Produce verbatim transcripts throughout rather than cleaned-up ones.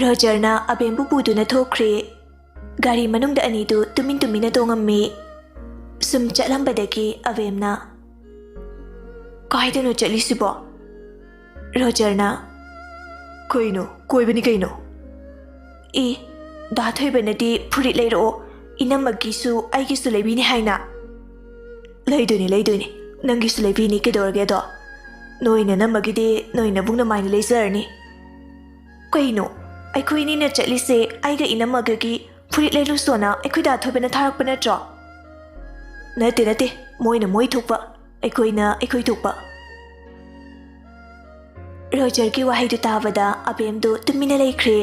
ꯔꯣꯖꯔꯅ ꯑꯕꯦꯝꯕꯨ ꯄꯨꯗꯨꯅ ꯊꯣꯛꯈ꯭ꯔꯦ꯫ ꯒꯥꯔꯤ ꯃꯅꯨꯡꯗ ꯑꯅꯤꯗꯨ ꯇꯨꯃꯤꯟ ꯇꯨꯃꯤꯟꯅ ꯇꯣꯡꯉꯝꯃꯤ꯫ ꯁꯨꯝ ꯆꯠꯂꯝꯕꯗꯒꯤ ꯑꯕꯦꯝꯅ, "ꯀꯥꯏꯗꯅꯣ ꯆꯠꯂꯤꯁꯤꯕꯣ?" ꯔꯣꯖꯔꯅ, "ꯀꯩꯅꯣ, ꯀꯣꯏꯕꯅꯤ ꯀꯩꯅꯣ?" "ꯑꯦ, ꯗꯥ ꯊꯣꯏꯕꯅꯗꯤ ꯐꯨꯔꯤꯠ ꯂꯩꯔꯛꯑꯣ, ꯏꯅꯝꯃꯒꯤꯁꯨ ꯑꯩꯒꯤꯁꯨ ꯂꯩꯕꯤꯅꯤ ꯍꯥꯏꯅ?" "ꯂꯩꯗꯣꯏꯅꯤ, ꯂꯩꯗꯣꯏꯅꯤ, ꯅꯪꯒꯤꯁꯨ ꯂꯩꯕꯤꯅꯤ, ꯀꯩꯗꯧꯔꯒꯦ ꯑꯗꯣ? ꯅꯣꯏ ꯅꯅꯝꯃꯒꯤꯗꯤ ꯅꯣꯏ ꯅꯕꯨꯡ ꯅꯃꯥꯏꯅ ꯂꯩꯖꯔꯅꯤ꯫ ꯀꯩꯅꯣ, ꯑꯩꯈꯣꯏ ꯑꯅꯤꯅ ꯆꯠꯂꯤꯁꯦ ꯑꯩꯒ ꯏꯅꯝꯃꯒꯒꯤ ꯐꯨꯔꯤꯠ ꯂꯩꯔꯨꯁꯣꯅ ꯑꯩꯈꯣꯏ ꯗꯥ ꯊꯣꯏꯕꯅ ꯊꯥꯔꯛꯄ ꯅꯠꯇ꯭ꯔꯣ?" "ꯅꯠꯇꯦ, ꯅꯠꯇꯦ, ꯃꯣꯏꯅ ꯃꯣꯏ ꯊꯣꯛꯄ, ꯑꯩꯈꯣꯏꯅ ꯑꯩꯈꯣꯏ ꯊꯣꯛꯄ꯫" ꯔꯣꯖꯔꯒꯤ ꯋꯥꯍꯩꯗꯨ ꯇꯥꯕꯗ ꯑꯕꯦꯝꯗꯨ ꯇꯨꯃꯤꯟꯅ ꯂꯩꯈ꯭ꯔꯦ꯫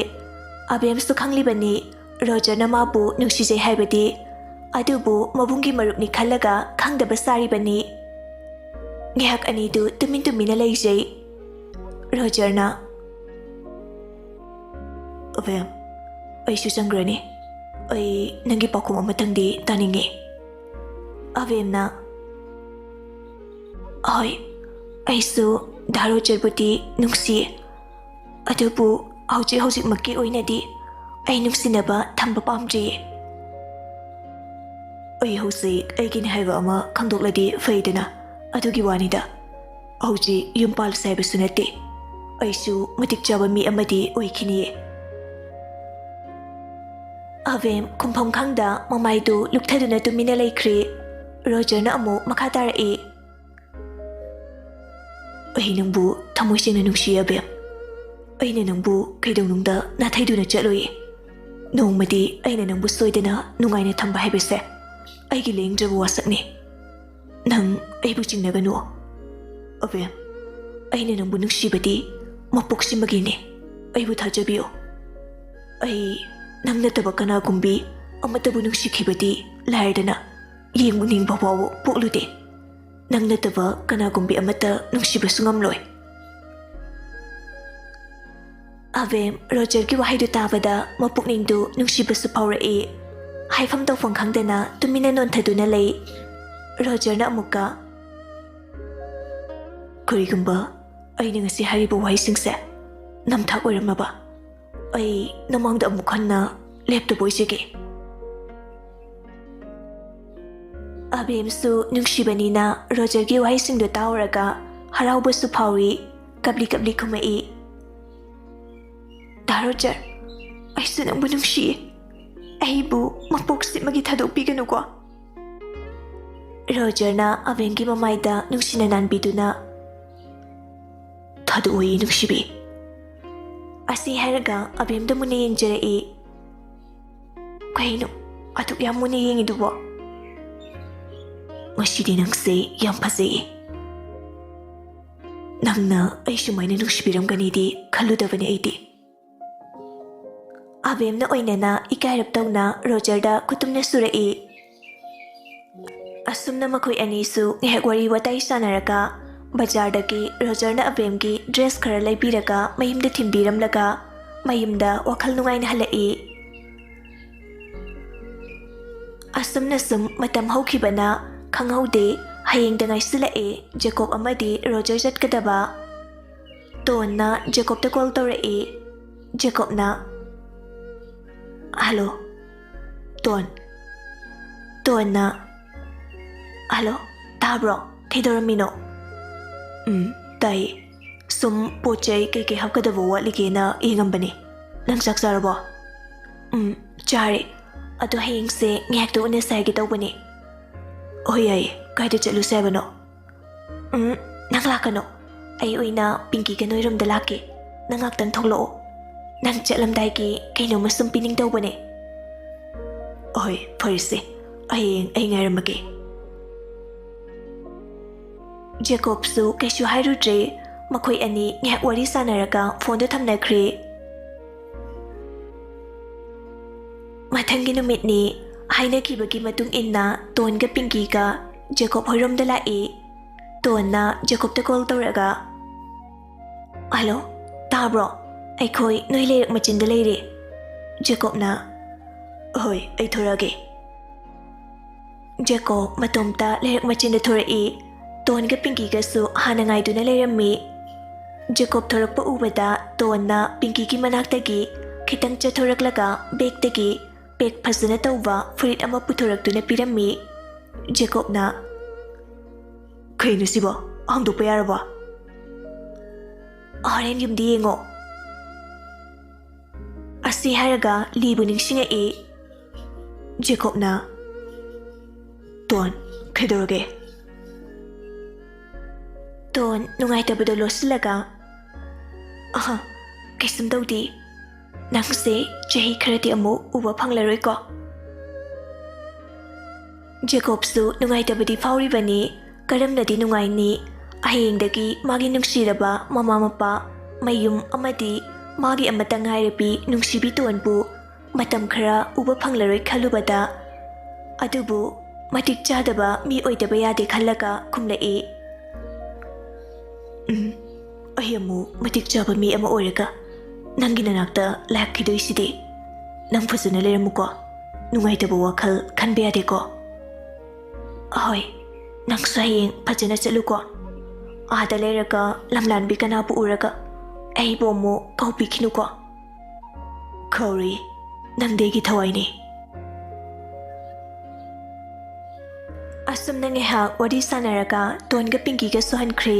ꯑꯕꯦꯝꯁꯨ ꯈꯪꯂꯤꯕꯅꯤ ꯔꯣꯖꯔꯅ ꯃꯥꯕꯨ ꯅꯨꯡꯁꯤꯖꯩ ꯍꯥꯏꯕꯗꯤ, ꯑꯗꯨꯕꯨ ꯃꯕꯨꯡꯒꯤ ꯃꯔꯨꯞꯅꯤ ꯈꯜꯂꯒ ꯈꯪꯗꯕ ꯁꯥꯔꯤꯕꯅꯤ꯫ ꯉꯥꯏꯍꯥꯛ ꯑꯅꯤꯗꯨ ꯇꯨꯃꯤꯟ ꯇꯨꯃꯤꯟꯅ ꯂꯩꯖꯩ꯫ ꯔꯣꯖꯔꯅ, "ꯑꯕꯦꯝ, ꯑꯩꯁꯨ ꯆꯪꯈ꯭ꯔꯅꯤ꯫ ꯑꯩ ꯅꯪꯒꯤ ꯄꯥꯎꯈꯨꯝ ꯑꯃꯇꯪꯗꯤ ꯇꯥꯅꯤꯡꯉꯤ꯫" ꯑꯕꯦꯝꯅ, "ꯍꯣꯏ, ꯑꯩꯁꯨ ꯗꯥ ꯔꯣꯖꯔꯕꯨꯗꯤ ꯅꯨꯡꯁꯤ, ꯑꯗꯨꯕꯨ ꯍꯧꯖꯤꯛ ꯍꯧꯖꯤꯛꯃꯛꯀꯤ ꯑꯣꯏꯅꯗꯤ ꯑꯩ ꯅꯨꯡꯁꯤꯅꯕ ꯊꯝꯕ ꯄꯥꯝꯗ꯭ꯔꯤꯌꯦ꯫" "ꯑꯩ ꯍꯧꯖꯤꯛ ꯑꯩꯒꯤꯅꯤ ꯍꯥꯏꯕ ꯑꯃ ꯈꯪꯗꯣꯛꯂꯗꯤ ꯐꯩꯗꯅ, ꯑꯗꯨꯒꯤ ꯋꯥꯅꯤꯗ꯫ ꯍꯧꯖꯤꯛ ꯌꯨꯝ ꯄꯥꯜꯂꯁꯦ ꯍꯥꯏꯕꯁꯨ ꯅꯠꯇꯦ꯫ ꯑꯩꯁꯨ ꯃꯇꯤꯛ ꯆꯥꯕ ꯃꯤ ꯑꯃꯗꯤ ꯑꯣꯏꯈꯤꯅꯤꯌꯦ꯫" ꯑꯕꯦꯝ ꯈꯨꯝꯐꯝ ꯈꯪꯗ ꯃꯃꯥꯏꯗꯨ ꯂꯨꯛꯊꯗꯨꯅ ꯇꯨꯃꯤꯟꯅ ꯂꯩꯈ꯭ꯔꯦ꯫ ꯔꯣꯖꯔꯅ ꯑꯃꯨꯛ ꯃꯈꯥ ꯇꯥꯔꯛꯏ, "ꯑꯩ ꯅꯪꯕꯨ ꯊꯃꯣꯏ ꯁꯦꯡꯅ ꯅꯨꯡꯁꯤ, ꯑꯕꯦꯝ꯫ ꯑꯩꯅ ꯅꯪꯕꯨ ꯀꯩꯗꯧꯅꯨꯡꯗ ꯅꯥꯊꯩꯗꯨꯅ ꯆꯠꯂꯣꯏꯌꯦ꯫ ꯅꯣꯡꯃꯗꯤ ꯑꯩꯅ ꯅꯪꯕꯨ ꯁꯣꯏꯗꯅ ꯅꯨꯡꯉꯥꯏꯅ ꯊꯝꯕ ꯍꯥꯏꯕꯁꯦ ꯑꯩꯒꯤ ꯂꯦꯡꯗ꯭ꯔꯕ ꯋꯥꯁꯛꯅꯤ꯫ ꯅꯪ ꯑꯩꯕꯨ ꯆꯤꯡꯅꯒꯅꯨ, ꯑꯕꯦꯝ꯫ ꯑꯩꯅ ꯅꯪꯕꯨ ꯅꯨꯡꯁꯤꯕꯗꯤ ꯃꯄꯣꯛꯁꯤꯃꯒꯤꯅꯤ꯫ ꯑꯩꯕꯨ ꯊꯥꯖꯕꯤꯌꯨ꯫ ꯑꯩ ꯅꯪ ꯅꯠꯇꯕ ꯀꯅꯥꯒꯨꯝꯕꯤ ꯑꯃꯠꯇꯕꯨ ꯅꯨꯡꯁꯤꯈꯤꯕꯗꯤ ꯂꯥꯏꯔꯗꯅ ꯌꯦꯡꯅꯤꯡꯕ ꯐꯥꯎꯕ ꯄꯣꯛꯂꯨꯗꯦ꯫ ꯅꯪ ꯅꯠꯇꯕ ꯀꯅꯥꯒꯨꯝꯕꯤ ꯑꯃꯠꯇ ꯅꯨꯡꯁꯤꯕꯁꯨ ꯉꯝꯂꯣꯏ꯫" ꯑꯕꯦꯝ ꯔꯣꯖꯔꯒꯤ ꯋꯥꯍꯩꯗꯨ ꯇꯥꯕꯗ ꯃꯄꯨꯛꯅꯤꯡꯗꯨ ꯅꯨꯡꯁꯤꯕꯁꯨ ꯐꯥꯎꯔꯛꯏ꯫ ꯍꯥꯏꯐꯝ ꯇꯧꯐꯝ ꯈꯪꯗꯅ ꯇꯨꯃꯤꯟꯅ ꯅꯣꯟꯊꯗꯨꯅ ꯂꯩ꯫ ꯔꯣꯖꯔꯅ ꯑꯃꯨꯛꯀ, "ꯀꯔꯤꯒꯨꯝꯕ ꯑꯩꯅ ꯉꯁꯤ ꯍꯥꯏꯔꯤꯕ ꯋꯥꯍꯩꯁꯤꯡꯁꯦ ꯅꯝꯊꯥꯛ ꯑꯣꯏꯔꯝꯂꯕ, ꯑꯩ ꯅꯃꯥꯡꯗ ꯑꯃꯨꯛ ꯍꯟꯅ ꯂꯦꯞꯇꯕ ꯑꯣꯏꯖꯒꯦ꯫ ꯑꯕꯦꯝꯁꯨ ꯅꯨꯡꯁꯤꯕꯅꯤꯅ ꯔꯣꯖꯔꯒꯤ ꯋꯥꯍꯩꯁꯤꯡꯗꯣ ꯇꯥꯍꯧꯔꯒ ꯍꯔꯥꯎꯕꯁꯨ ꯐꯥꯎꯏ, ꯀꯞꯂꯤ ꯀꯞꯂꯤ ꯈꯨꯝꯃꯛꯏ꯫ "ꯗꯥ ꯔꯣꯖꯔ, ꯑꯩꯁꯨ ꯅꯪꯕꯨ ꯅꯨꯡꯁꯤꯌꯦ꯫ ꯑꯩꯕꯨ ꯃꯄꯣꯛꯁꯤꯃꯒꯤ ꯊꯥꯗꯣꯛꯄꯤꯒꯅꯨꯀꯣ꯫" ꯔꯣꯖꯔꯅ ꯑꯕꯦꯝꯒꯤ ꯃꯃꯥꯏꯗ ꯅꯨꯡꯁꯤꯅ ꯅꯥꯟꯕꯤꯗꯨꯅ, "ꯊꯥꯗꯣꯛꯑꯣꯏ ꯅꯨꯡꯁꯤꯕꯤ꯫" ꯑꯁꯤ ꯍꯥꯏꯔꯒ ꯑꯕꯦꯝꯗ ꯃꯨꯟꯅ ꯌꯦꯡꯖꯔꯛꯏ꯫ "ꯀꯩꯅꯣ ꯑꯗꯨꯛ ꯌꯥꯝ ꯃꯨꯟꯅ ꯌꯦꯡꯉꯤꯗꯨꯕꯣ?" "ꯉꯁꯤꯗꯤ ꯅꯪꯁꯦ ꯌꯥꯝ ꯐꯖꯩꯌꯦ꯫ ꯅꯪꯅ ꯑꯩ ꯁꯨꯃꯥꯏꯅ ꯅꯨꯡꯁꯤꯕꯤꯔꯝꯒꯅꯤꯗꯤ ꯈꯜꯂꯨꯗꯕꯅꯤ ꯑꯩꯗꯤ꯫" ꯑꯕꯦꯝꯅ ꯑꯣꯏꯅꯅ ꯏꯀꯥꯏꯔꯞ ꯇꯧꯅ ꯔꯣꯖꯔꯗ ꯈꯨꯇꯨꯝꯅ ꯁꯨꯔꯛꯏ꯫ ꯑꯁꯨꯝꯅ ꯃꯈꯣꯏ ꯑꯅꯤꯁꯨ ꯉꯥꯏꯍꯥꯛ ꯋꯥꯔꯤ ꯋꯥꯇꯥꯏ ꯁꯥꯟꯅꯔꯒ ꯕꯖꯥꯔꯗꯒꯤ ꯔꯣꯖꯔꯅ ꯑꯕꯦꯝꯒꯤ ꯗ꯭ꯔꯦꯁ ꯈꯔ ꯂꯩꯕꯤꯔꯒ ꯃꯌꯨꯝꯗ ꯊꯤꯟꯕꯤꯔꯝꯂꯒ ꯃꯌꯨꯝꯗ ꯋꯥꯈꯜ ꯅꯨꯡꯉꯥꯏꯅ ꯍꯜꯂꯛꯏ꯫ ꯑꯁꯨꯝꯅ ꯁꯨꯝ ꯃꯇꯝ ꯍꯧꯈꯤꯕꯅ ꯈꯪꯍꯧꯗꯦ꯫ ꯍꯌꯦꯡꯗ ꯉꯥꯏꯁꯤꯜꯂꯛꯑꯦ꯫ ꯖꯦꯀꯣꯕ ꯑꯃꯗꯤ ꯔꯣꯖꯔ ꯆꯠꯀꯗꯕ꯫ ꯇꯣꯟꯅ ꯖꯦꯀꯣꯕꯇ ꯀꯣꯜ ꯇꯧꯔꯛꯏ꯫ ꯖꯦꯀꯣꯕꯅ, "ꯍꯜꯂꯣ, ꯇꯣꯟ꯫" ꯇꯣꯟꯅ, "ꯍꯜꯂꯣ, ꯇꯥꯕ꯭ꯔꯣ? ꯀꯩꯗꯧꯔꯝꯃꯤꯅꯣ?" "ꯎꯝ, ꯇꯥꯏꯌꯦ꯫ ꯁꯨꯝ ꯄꯣꯠ ꯆꯩ ꯀꯩꯀꯩ ꯍꯥꯞꯀꯗꯕ ꯋꯥꯠꯂꯤꯒꯦꯅ ꯌꯦꯡꯉꯝꯕꯅꯦ꯫ ꯅꯪ ꯆꯥꯛ ꯆꯥꯔꯕꯣ?" "ꯎꯝ, ꯆꯥꯔꯦ꯫ ꯑꯗꯣ ꯍꯌꯦꯡꯁꯦ ꯉꯥꯏꯍꯥꯛꯇ ꯎꯅꯁꯦ ꯍꯥꯏꯒꯦ ꯇꯧꯕꯅꯦ꯫" "ꯍꯣꯏ, ꯌꯥꯏꯌꯦ꯫ ꯀꯥꯏꯗ ꯆꯠꯂꯨꯁꯦ ꯍꯥꯏꯕꯅꯣ?" "ꯎꯝ, ꯅꯪ ꯂꯥꯛꯀꯅꯣ꯫ ꯑꯩ ꯑꯣꯏꯅ ꯄꯤꯡꯀꯤꯒ ꯅꯣꯏꯔꯣꯝꯗ ꯂꯥꯛꯀꯦ꯫ ꯅꯪ ꯉꯥꯛꯇꯪ ꯊꯣꯛꯂꯛꯑꯣ꯫ ꯅꯪ ꯆꯠꯂꯝꯗꯥꯏꯒꯤ ꯀꯩꯅꯣꯝꯃ ꯁꯨꯝ ꯄꯤꯅꯤꯡ ꯇꯧꯕꯅꯦ꯫" "ꯍꯣꯏ, ꯐꯔꯦꯁꯦ꯫ ꯍꯌꯦꯡ ꯑꯩ ꯉꯥꯏꯔꯝꯃꯒꯦ꯫" ꯖꯦꯀꯣꯕꯁꯨ ꯀꯩꯁꯨ ꯍꯥꯏꯔꯨꯗ꯭ꯔꯦ꯫ ꯃꯈꯣꯏ ꯑꯅꯤ ꯉꯥꯏꯍꯥꯛ ꯋꯥꯔꯤ ꯁꯥꯟꯅꯔꯒ ꯐꯣꯟꯗꯣ ꯊꯝꯅꯈ꯭ꯔꯦ꯫ ꯃꯊꯪꯒꯤ ꯅꯨꯃꯤꯠꯅꯤ꯫ ꯍꯥꯏꯅꯈꯤꯕꯒꯤ ꯃꯇꯨꯡ ꯏꯟꯅ ꯇꯣꯟꯒ ꯄꯤꯡꯀꯤꯒ ꯖꯦꯀꯣꯕ ꯍꯣꯏꯔꯣꯝꯗ ꯂꯥꯛꯏ꯫ ꯇꯣꯟꯅ ꯖꯦꯀꯣꯕꯇ ꯀꯣꯜ ꯇꯧꯔꯒ, "ꯍꯜꯂꯣ, ꯇꯥꯕ꯭ꯔꯣ? ꯑꯩꯈꯣꯏ ꯅꯣꯏ ꯂꯩꯔꯛ ꯃꯆꯤꯟꯗ ꯂꯩꯔꯦ꯫" ꯖꯦꯀꯣꯕꯅ, "ꯍꯣꯏ, ꯑꯩ ꯊꯣꯔꯛꯑꯒꯦ꯫" ꯖꯦꯀꯣꯕ ꯃꯇꯣꯝꯇ ꯂꯩꯔꯛ ꯃꯆꯤꯟꯗ ꯊꯣꯔꯛꯏ꯫ ꯇꯣꯟꯒ ꯄꯤꯡꯀꯤꯒꯁꯨ ꯍꯥꯟꯅ ꯉꯥꯏꯗꯨꯅ ꯂꯩꯔꯝꯃꯤ꯫ ꯖꯦꯀꯣꯕ ꯊꯣꯔꯛꯄ ꯎꯕꯗ ꯇꯣꯟꯅ ꯄꯤꯡꯀꯤꯒꯤ ꯃꯅꯥꯛꯇꯒꯤ ꯈꯤꯇꯪ ꯆꯠꯊꯣꯔꯛꯂꯒ ꯕꯦꯒꯇꯒꯤ ꯄꯦꯛ ꯐꯖꯅ ꯇꯧꯕ ꯐꯨꯔꯤꯠ ꯑꯃ ꯄꯨꯊꯣꯔꯛꯇꯨꯅ ꯄꯤꯔꯝꯃꯤ꯫ ꯖꯦꯀꯣꯕꯅ, "ꯀꯩꯅꯣ ꯁꯤꯕꯣ? ꯍꯥꯡꯗꯣꯛꯄ ꯌꯥꯔꯕꯣ?" "ꯍꯣꯔꯦꯟ ꯌꯨꯝꯗ ꯌꯦꯡꯉꯣ꯫" ꯑꯁꯤ ꯍꯥꯏꯔꯒ ꯂꯤꯕꯨ ꯅꯤꯡꯁꯤꯡꯉꯛꯏ꯫ ꯖꯦꯀꯣꯕꯅ, "ꯇꯣꯟ, ꯀꯩꯗꯧꯔꯒꯦ?" ꯇꯣꯟ ꯅꯨꯡꯉꯥꯏꯇꯕꯗꯣ ꯂꯣꯠꯁꯤꯜꯂꯒ, "ꯑꯍ, ꯀꯩꯁꯨꯝ ꯇꯧꯗꯦ꯫ ꯅꯪꯁꯦ ꯆꯍꯤ ꯈꯔꯗꯤ ꯑꯃꯨꯛ ꯎꯕ ꯐꯪꯂꯔꯣꯏꯀꯣ꯫" ꯖꯦꯀꯣꯕꯁꯨ ꯅꯨꯡꯉꯥꯏꯇꯕꯗꯤ ꯐꯥꯎꯔꯤꯕꯅꯤ꯫ ꯀꯔꯝꯅꯗꯤ ꯅꯨꯡꯉꯥꯏꯅꯤ? ꯍꯌꯦꯡꯗꯒꯤ ꯃꯥꯒꯤ ꯅꯨꯡꯁꯤꯔꯕ ꯃꯃꯥ ꯃꯄꯥ, ꯃꯌꯨꯝ ꯑꯃꯗꯤ ꯃꯥꯒꯤ ꯑꯃꯠꯇ ꯉꯥꯏꯔꯕꯤ ꯅꯨꯡꯁꯤꯕꯤ ꯇꯣꯟꯕꯨ ꯃꯇꯝ ꯈꯔ ꯎꯕ ꯐꯪꯂꯔꯣꯏ ꯈꯜꯂꯨꯕꯗ꯫ ꯑꯗꯨꯕꯨ ꯃꯇꯤꯛ ꯆꯥꯗꯕ ꯃꯤ ꯑꯣꯏꯗꯕ ꯌꯥꯗꯦ ꯈꯜꯂꯒ ꯈꯨꯝꯂꯛꯏ꯫ "ꯎꯝ, ꯑꯩ ꯑꯃꯨꯛ ꯃꯇꯤꯛ ꯆꯥꯕ ꯃꯤ ꯑꯃ ꯑꯣꯏꯔꯒ ꯅꯪꯒꯤ ꯅꯅꯥꯛꯇ ꯂꯥꯛꯈꯤꯗꯣꯏꯁꯤꯗꯤ꯫ ꯅꯪ ꯐꯖꯅ ꯂꯩꯔꯝꯃꯨꯀꯣ꯫ ꯅꯨꯡꯉꯥꯏꯇꯕ ꯋꯥꯈꯜ ꯈꯟꯕ ꯌꯥꯗꯦꯀꯣ꯫" "ꯍꯣꯏ, ꯅꯪꯁꯨ ꯍꯌꯦꯡ ꯐꯖꯅ ꯆꯠꯂꯨꯀꯣ꯫ ꯑꯥꯗ ꯂꯩꯔꯒ ꯂꯝꯂꯥꯟꯕꯤ ꯀꯅꯥꯕꯨ ꯎꯔꯒ ꯑꯩꯕꯨ ꯑꯃꯨꯛ ꯀꯧꯕꯤꯈꯤꯅꯨꯀꯣ꯫" "ꯈꯧꯔꯤ, ꯅꯪꯗꯤ ꯑꯩꯒꯤ ꯊꯋꯥꯏꯅꯤ꯫" ꯑꯁꯨꯝꯅ ꯉꯥꯏꯍꯥꯛ ꯋꯥꯔꯤ ꯁꯥꯟꯅꯔꯒ ꯇꯣꯟꯒ ꯄꯤꯡꯀꯤꯒꯁꯨ ꯍꯟꯈ꯭ꯔꯦ꯫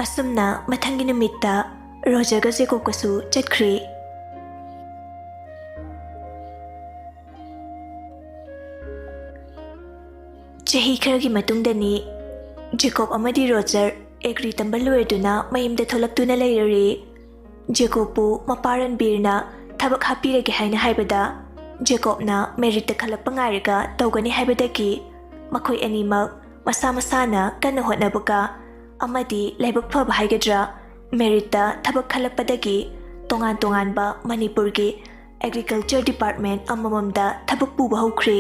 ꯑꯁꯨꯝꯅ ꯃꯊꯪꯒꯤ ꯅꯨꯃꯤꯠꯇ ꯔꯣꯖꯔꯒ ꯖꯦꯀꯣꯕꯀꯁꯨ ꯆꯠꯈ꯭ꯔꯦ꯫ ꯆꯍꯤ ꯈꯔꯒꯤ ꯃꯇꯨꯡꯗꯅꯤ꯫ ꯖꯦꯀꯣꯕ ꯑꯃꯗꯤ ꯔꯣꯖꯔ ꯑꯦꯒ꯭ꯔꯤ ꯇꯝꯕ ꯂꯣꯏꯔꯗꯨꯅ ꯃꯌꯨꯝꯗ ꯊꯣꯛꯂꯛꯇꯨꯅ ꯂꯩꯔꯔꯦ꯫ ꯖꯦꯀꯣꯕꯄꯨ ꯃꯄꯥ ꯔꯟꯕꯤꯔꯅ ꯊꯕꯛ ꯍꯥꯞꯄꯤꯔꯒꯦ ꯍꯥꯏꯅ ꯍꯥꯏꯕꯗ, ꯖꯦꯀꯣꯕꯅ ꯃꯦꯔꯤꯠꯇ ꯈꯜꯂꯛꯄ ꯉꯥꯏꯔꯒ ꯇꯧꯒꯅꯤ ꯍꯥꯏꯕꯗꯒꯤ, ꯃꯈꯣꯏ ꯑꯅꯤꯃꯛ ꯃꯁꯥ ꯃꯁꯥꯅ ꯀꯟꯅ ꯍꯣꯠꯅꯕꯒ ꯑꯃꯗꯤ ꯂꯥꯏꯕꯛ ꯐꯕ ꯍꯥꯏꯒꯗ꯭ꯔꯥ, ꯃꯦꯔꯤꯠꯇ ꯊꯕꯛ ꯈꯜꯂꯛꯄꯗꯒꯤ ꯇꯣꯉꯥꯟ ꯇꯣꯉꯥꯟꯕ ꯃꯅꯤꯄꯨꯔꯒꯤ ꯑꯦꯒ꯭ꯔꯤꯀꯜꯆꯔ ꯗꯤꯄꯥꯔꯠꯃꯦꯟ ꯑꯃꯃꯝꯗ ꯊꯕꯛ ꯄꯨꯕ ꯍꯧꯈ꯭ꯔꯦ꯫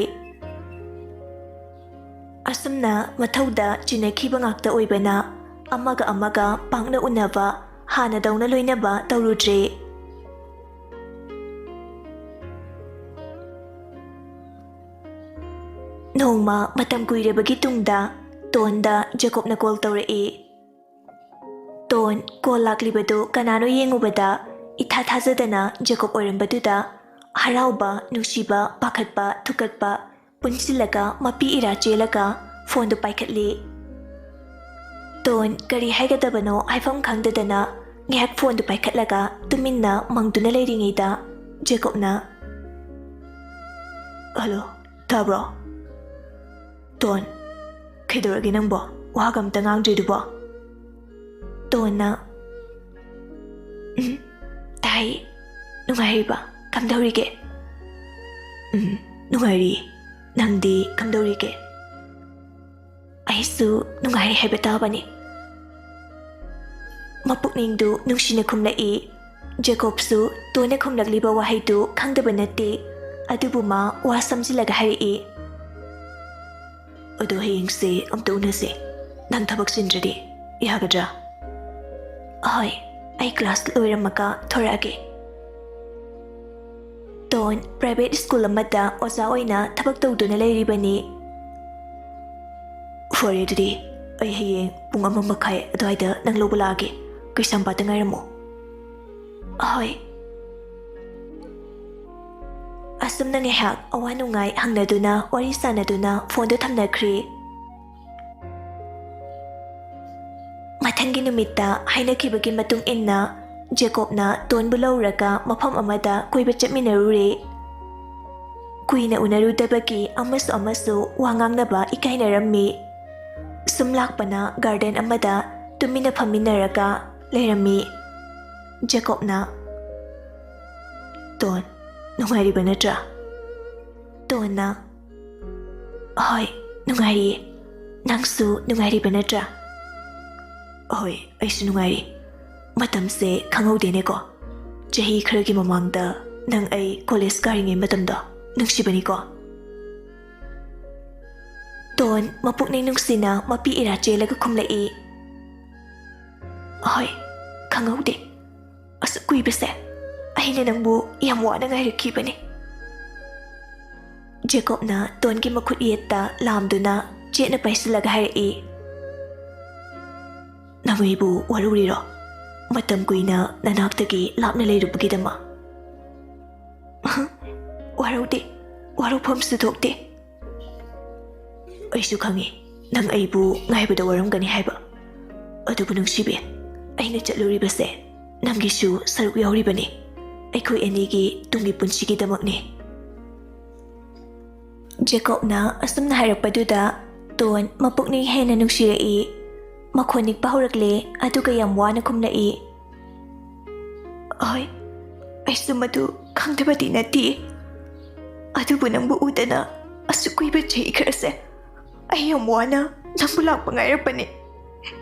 ꯑꯁꯨꯝꯅ ꯃꯊꯧꯗ ꯆꯤꯟꯅꯈꯤꯕ ꯉꯥꯛꯇ ꯑꯣꯏꯕꯅ, ꯑꯃꯒ ꯑꯃꯒ ꯄꯥꯛꯅ ꯎꯅꯕ, ꯍꯥꯟꯅꯗꯧꯅ ꯂꯣꯏꯅꯕ ꯇꯧꯔꯨꯗ꯭ꯔꯦ꯫ ꯅꯣꯡꯃ ꯃꯇꯝ ꯀꯨꯏꯔꯕꯒꯤ ꯇꯨꯡꯗ ꯇꯣꯟꯗ ꯖꯦꯀꯣꯕꯅ ꯀꯣꯜ ꯇꯧꯔꯛꯏ꯫ ꯇꯣꯟ ꯀꯣꯜ ꯂꯥꯛꯂꯤꯕꯗꯨ ꯀꯅꯥꯅꯣ ꯌꯦꯡꯉꯨꯕꯗ, ꯏꯊꯥ ꯊꯥꯖꯗꯅ ꯖꯦꯀꯣꯕ ꯑꯣꯏꯔꯝꯕꯗꯨꯗ ꯍꯔꯥꯎꯕ, ꯅꯨꯡꯁꯤꯕ, ꯄꯥꯈꯠꯄ, ꯊꯨꯀꯠꯄ ꯄꯨꯟꯁꯤꯜꯂꯒ ꯃꯄꯤ ꯏꯔꯥ ꯆꯦꯜꯂꯒ ꯐꯣꯟꯗꯨ ꯄꯥꯏꯈꯠꯂꯤ꯫ ꯇꯣꯟ ꯀꯔꯤ ꯍꯥꯏꯒꯗꯕꯅꯣ ꯍꯥꯏꯐꯝ ꯈꯪꯗꯗꯅ ꯉꯥꯏꯍꯥꯛ ꯐꯣꯟꯗꯨ ꯄꯥꯏꯈꯠꯂꯒ ꯇꯨꯃꯤꯟꯅ ꯃꯪꯗꯨꯅ ꯂꯩꯔꯤꯉꯩꯗ ꯖꯦꯀꯣꯕꯅ, "ꯍꯜꯂꯣ, ꯇꯥꯕ꯭ꯔꯣ?" "ꯇꯣꯟ, ꯀꯩꯗꯧꯔꯒꯦ ꯅꯪꯕꯣ? ꯋꯥꯒ ꯑꯝꯇ ꯉꯥꯡꯗ꯭ꯔꯤꯗꯨꯕꯣ?" ꯇꯣꯟꯅ, "ꯎꯝ, ꯇꯥꯏ꯫ ꯅꯨꯡꯉꯥꯏꯔꯤꯕ? ꯀꯝꯗꯧꯔꯤꯒꯦ?" "ꯎꯝ, ꯅꯨꯡꯉꯥꯏꯔꯤ꯫ ꯅꯪꯗꯤ ꯀꯝꯗꯧꯔꯤꯒꯦ?" "ꯑꯩꯁꯨ ꯅꯨꯡꯉꯥꯏꯔꯤ ꯍꯥꯏꯕ ꯇꯥꯕꯅꯤ꯫" ꯃꯄꯨꯛꯅꯤꯡꯗꯨ ꯅꯨꯡꯁꯤꯅ ꯈꯨꯝꯂꯛꯏ꯫ ꯖꯦꯀꯣꯕꯁꯨ ꯇꯣꯟꯅ ꯈꯨꯝꯂꯛꯂꯤꯕ ꯋꯥꯍꯩꯗꯨ ꯈꯪꯗꯕ ꯅꯠꯇꯦ, ꯑꯗꯨꯕꯨ ꯃꯥ ꯋꯥ ꯁꯝꯖꯤꯜꯂꯒ ꯍꯥꯏꯔꯛꯏ꯫ "ꯑꯗꯣ ꯍꯌꯦꯡꯁꯦ ꯑꯝꯇ ꯎꯅꯁꯦ꯫ ꯅꯪ ꯊꯕꯛ ꯆꯤꯟꯗ꯭ꯔꯗꯤ ꯌꯥꯒꯗ꯭ꯔꯥ?" "ꯍꯣꯏ, ꯑꯩ ꯀ꯭ꯂꯥꯁ ꯂꯣꯏꯔꯝꯃꯒ ꯊꯣꯔꯛꯑꯒꯦ꯫" ꯇꯣꯟ ꯄ꯭ꯔꯥꯏꯚꯦꯠ ꯁ꯭ꯀꯨꯜ ꯑꯃꯗ ꯑꯣꯖꯥ ꯑꯣꯏꯅ ꯊꯕꯛ ꯇꯧꯗꯨꯅ ꯂꯩꯔꯤꯕꯅꯤ꯫ "ꯐꯔꯦ ꯑꯗꯨꯗꯤ, ꯑꯩ ꯍꯌꯦꯡ ꯄꯨꯡ ꯑꯃ ꯃꯈꯥꯏ ꯑꯗꯨꯋꯥꯏꯗ ꯅꯪ ꯂꯧꯕ ꯂꯥꯛꯑꯒꯦ꯫ ꯀꯩꯁꯥꯝꯄꯥꯠꯇ ꯉꯥꯏꯔꯝꯃꯣ꯫" "ꯍꯣꯏ꯫" ꯑꯁꯨꯝꯅ ꯉꯥꯏꯍꯥꯛ ꯑꯋꯥ ꯅꯨꯡꯉꯥꯏ ꯍꯪꯅꯗꯨꯅ ꯋꯥꯔꯤ ꯁꯥꯟꯅꯗꯨꯅ ꯐꯣꯟꯗꯨ ꯊꯝꯅꯈ꯭ꯔꯤ꯫ ꯃꯊꯪꯒꯤ ꯅꯨꯃꯤꯠꯇ ꯍꯥꯏꯅꯈꯤꯕꯒꯤ ꯃꯇꯨꯡ ꯏꯟꯅ ꯖꯦꯀꯣꯕꯅ ꯇꯣꯟꯕꯨ ꯂꯧꯔꯒ ꯃꯐꯝ ꯑꯃꯗ ꯀꯣꯏꯕ ꯆꯠꯃꯤꯟꯅꯔꯨꯔꯦ꯫ ꯀꯨꯏꯅ ꯎꯅꯔꯨꯗꯕꯒꯤ ꯑꯃꯁꯨ ꯑꯃꯁꯨ ꯋꯥ ꯉꯥꯡꯅꯕ ꯏꯀꯥꯏꯅꯔꯝꯃꯤ꯫ ꯁꯨꯝ ꯂꯥꯛꯄꯅ ꯒꯥꯔꯗꯦꯟ ꯑꯃꯗ ꯇꯨꯃꯤꯟꯅ ꯐꯝꯃꯤꯟꯅꯔꯒ ꯂꯩꯔꯝꯃꯤ꯫ ꯖꯦꯀꯣꯕꯅ, "ꯇꯣꯟ, ꯅꯨꯡꯉꯥꯏꯔꯤꯕ ꯅꯠꯇ꯭ꯔꯥ?" ꯇꯣꯟꯅ, "ꯍꯣꯏ, ꯅꯨꯡꯉꯥꯏꯔꯤꯌꯦ꯫ ꯅꯪꯁꯨ ꯅꯨꯡꯉꯥꯏꯔꯤꯕ ꯅꯠꯇ꯭ꯔꯥ?" "ꯍꯣꯏ, ꯑꯩꯁꯨ ꯅꯨꯡꯉꯥꯏꯔꯤ꯫ ꯃꯇꯝꯁꯦ ꯈꯪꯍꯧꯗꯦꯅꯦꯀꯣ꯫ ꯆꯍꯤ ꯈꯔꯒꯤ ꯃꯃꯥꯡꯗ ꯅꯪ ꯑꯩ ꯀꯣꯂꯦꯖ ꯀꯥꯔꯤꯉꯩ ꯃꯇꯝꯗꯣ ꯅꯨꯡꯁꯤꯕꯅꯤꯀꯣ꯫" ꯇꯣꯟ ꯃꯄꯨꯛꯅꯤꯡ ꯅꯨꯡꯁꯤꯅ ꯃꯄꯤ ꯏꯔꯥ ꯆꯦꯜꯂꯒ ꯈꯨꯝꯂꯛꯏ꯫ "ꯍꯣꯏ, ꯈꯪꯍꯧꯗꯦ꯫ ꯑꯁꯨꯛ ꯀꯨꯏꯕꯁꯦ ꯑꯩꯅ ꯅꯪꯕꯨ ꯌꯥꯝ ꯋꯥꯅ ꯉꯥꯏꯔꯛꯈꯤꯕꯅꯤ꯫" ꯖꯦꯀꯣꯕꯅ ꯇꯣꯟꯒꯤ ꯃꯈꯨꯠ ꯌꯦꯠꯇ ꯂꯥꯝꯗꯨꯅ ꯆꯦꯠꯅ ꯄꯥꯏꯁꯤꯜꯂꯒ ꯍꯥꯏꯔꯛꯏ꯫ "ꯅꯪ ꯑꯩꯕꯨ ꯋꯥꯔꯧꯔꯤꯔꯣ? ꯃꯇꯝ ꯀꯨꯏꯅ ꯅꯅꯥꯛꯇꯒꯤ ꯂꯥꯞꯅ ꯂꯩꯔꯨꯕꯒꯤꯗꯃꯛ꯫ ꯋꯥꯔꯧꯗꯦ, ꯋꯥꯔꯧꯐꯝꯁꯨ ꯊꯣꯛꯇꯦ꯫ ꯑꯩꯁꯨ ꯈꯪꯏ, ꯅꯪ ꯑꯩꯕꯨ ꯉꯥꯏꯕꯗ ꯋꯥꯔꯝꯒꯅꯤ ꯍꯥꯏꯕ꯫ ꯑꯗꯨꯕꯨ ꯅꯨꯡꯁꯤꯕꯤ, ꯑꯩꯅ ꯆꯠꯂꯨꯔꯤꯕꯁꯦ ꯅꯪꯒꯤꯁꯨ ꯁꯔꯨꯛ ꯌꯥꯎꯔꯤꯕꯅꯤ꯫ ꯑꯩꯈꯣꯏ ꯑꯅꯤꯒꯤ ꯇꯨꯡꯒꯤ ꯄꯨꯟꯁꯤꯒꯤꯗꯃꯛꯅꯤ꯫ ꯖꯦꯀꯣꯕꯅ ꯑꯁꯨꯝꯅ ꯍꯥꯏꯔꯛꯄꯗꯨꯗ ꯇꯣꯟ ꯃꯄꯨꯛꯅꯤꯡ ꯍꯦꯟꯅ ꯅꯨꯡꯁꯤꯔꯛꯏ꯫ ꯃꯈꯣꯟ ꯅꯤꯛꯄ ꯍꯧꯔꯛꯂꯦ, ꯑꯗꯨꯒ ꯌꯥꯝ ꯋꯥꯅ ꯈꯨꯝꯂꯛꯏ꯫ "ꯍꯣꯏ, ꯑꯩꯁꯨ ꯃꯗꯨ ꯈꯪꯗꯕꯗꯤ ꯅꯠꯇꯦ꯫ ꯑꯗꯨꯕꯨ ꯅꯪꯕꯨ ꯎꯗꯅ ꯑꯁꯨꯛ ꯀꯨꯏꯕ ꯆꯍꯤ ꯈꯔꯁꯦ ꯑꯩ ꯌꯥꯝ ꯋꯥꯅ ꯅꯪꯕꯨ ꯂꯥꯛꯄ ꯉꯥꯏꯔꯛꯄꯅꯤ꯫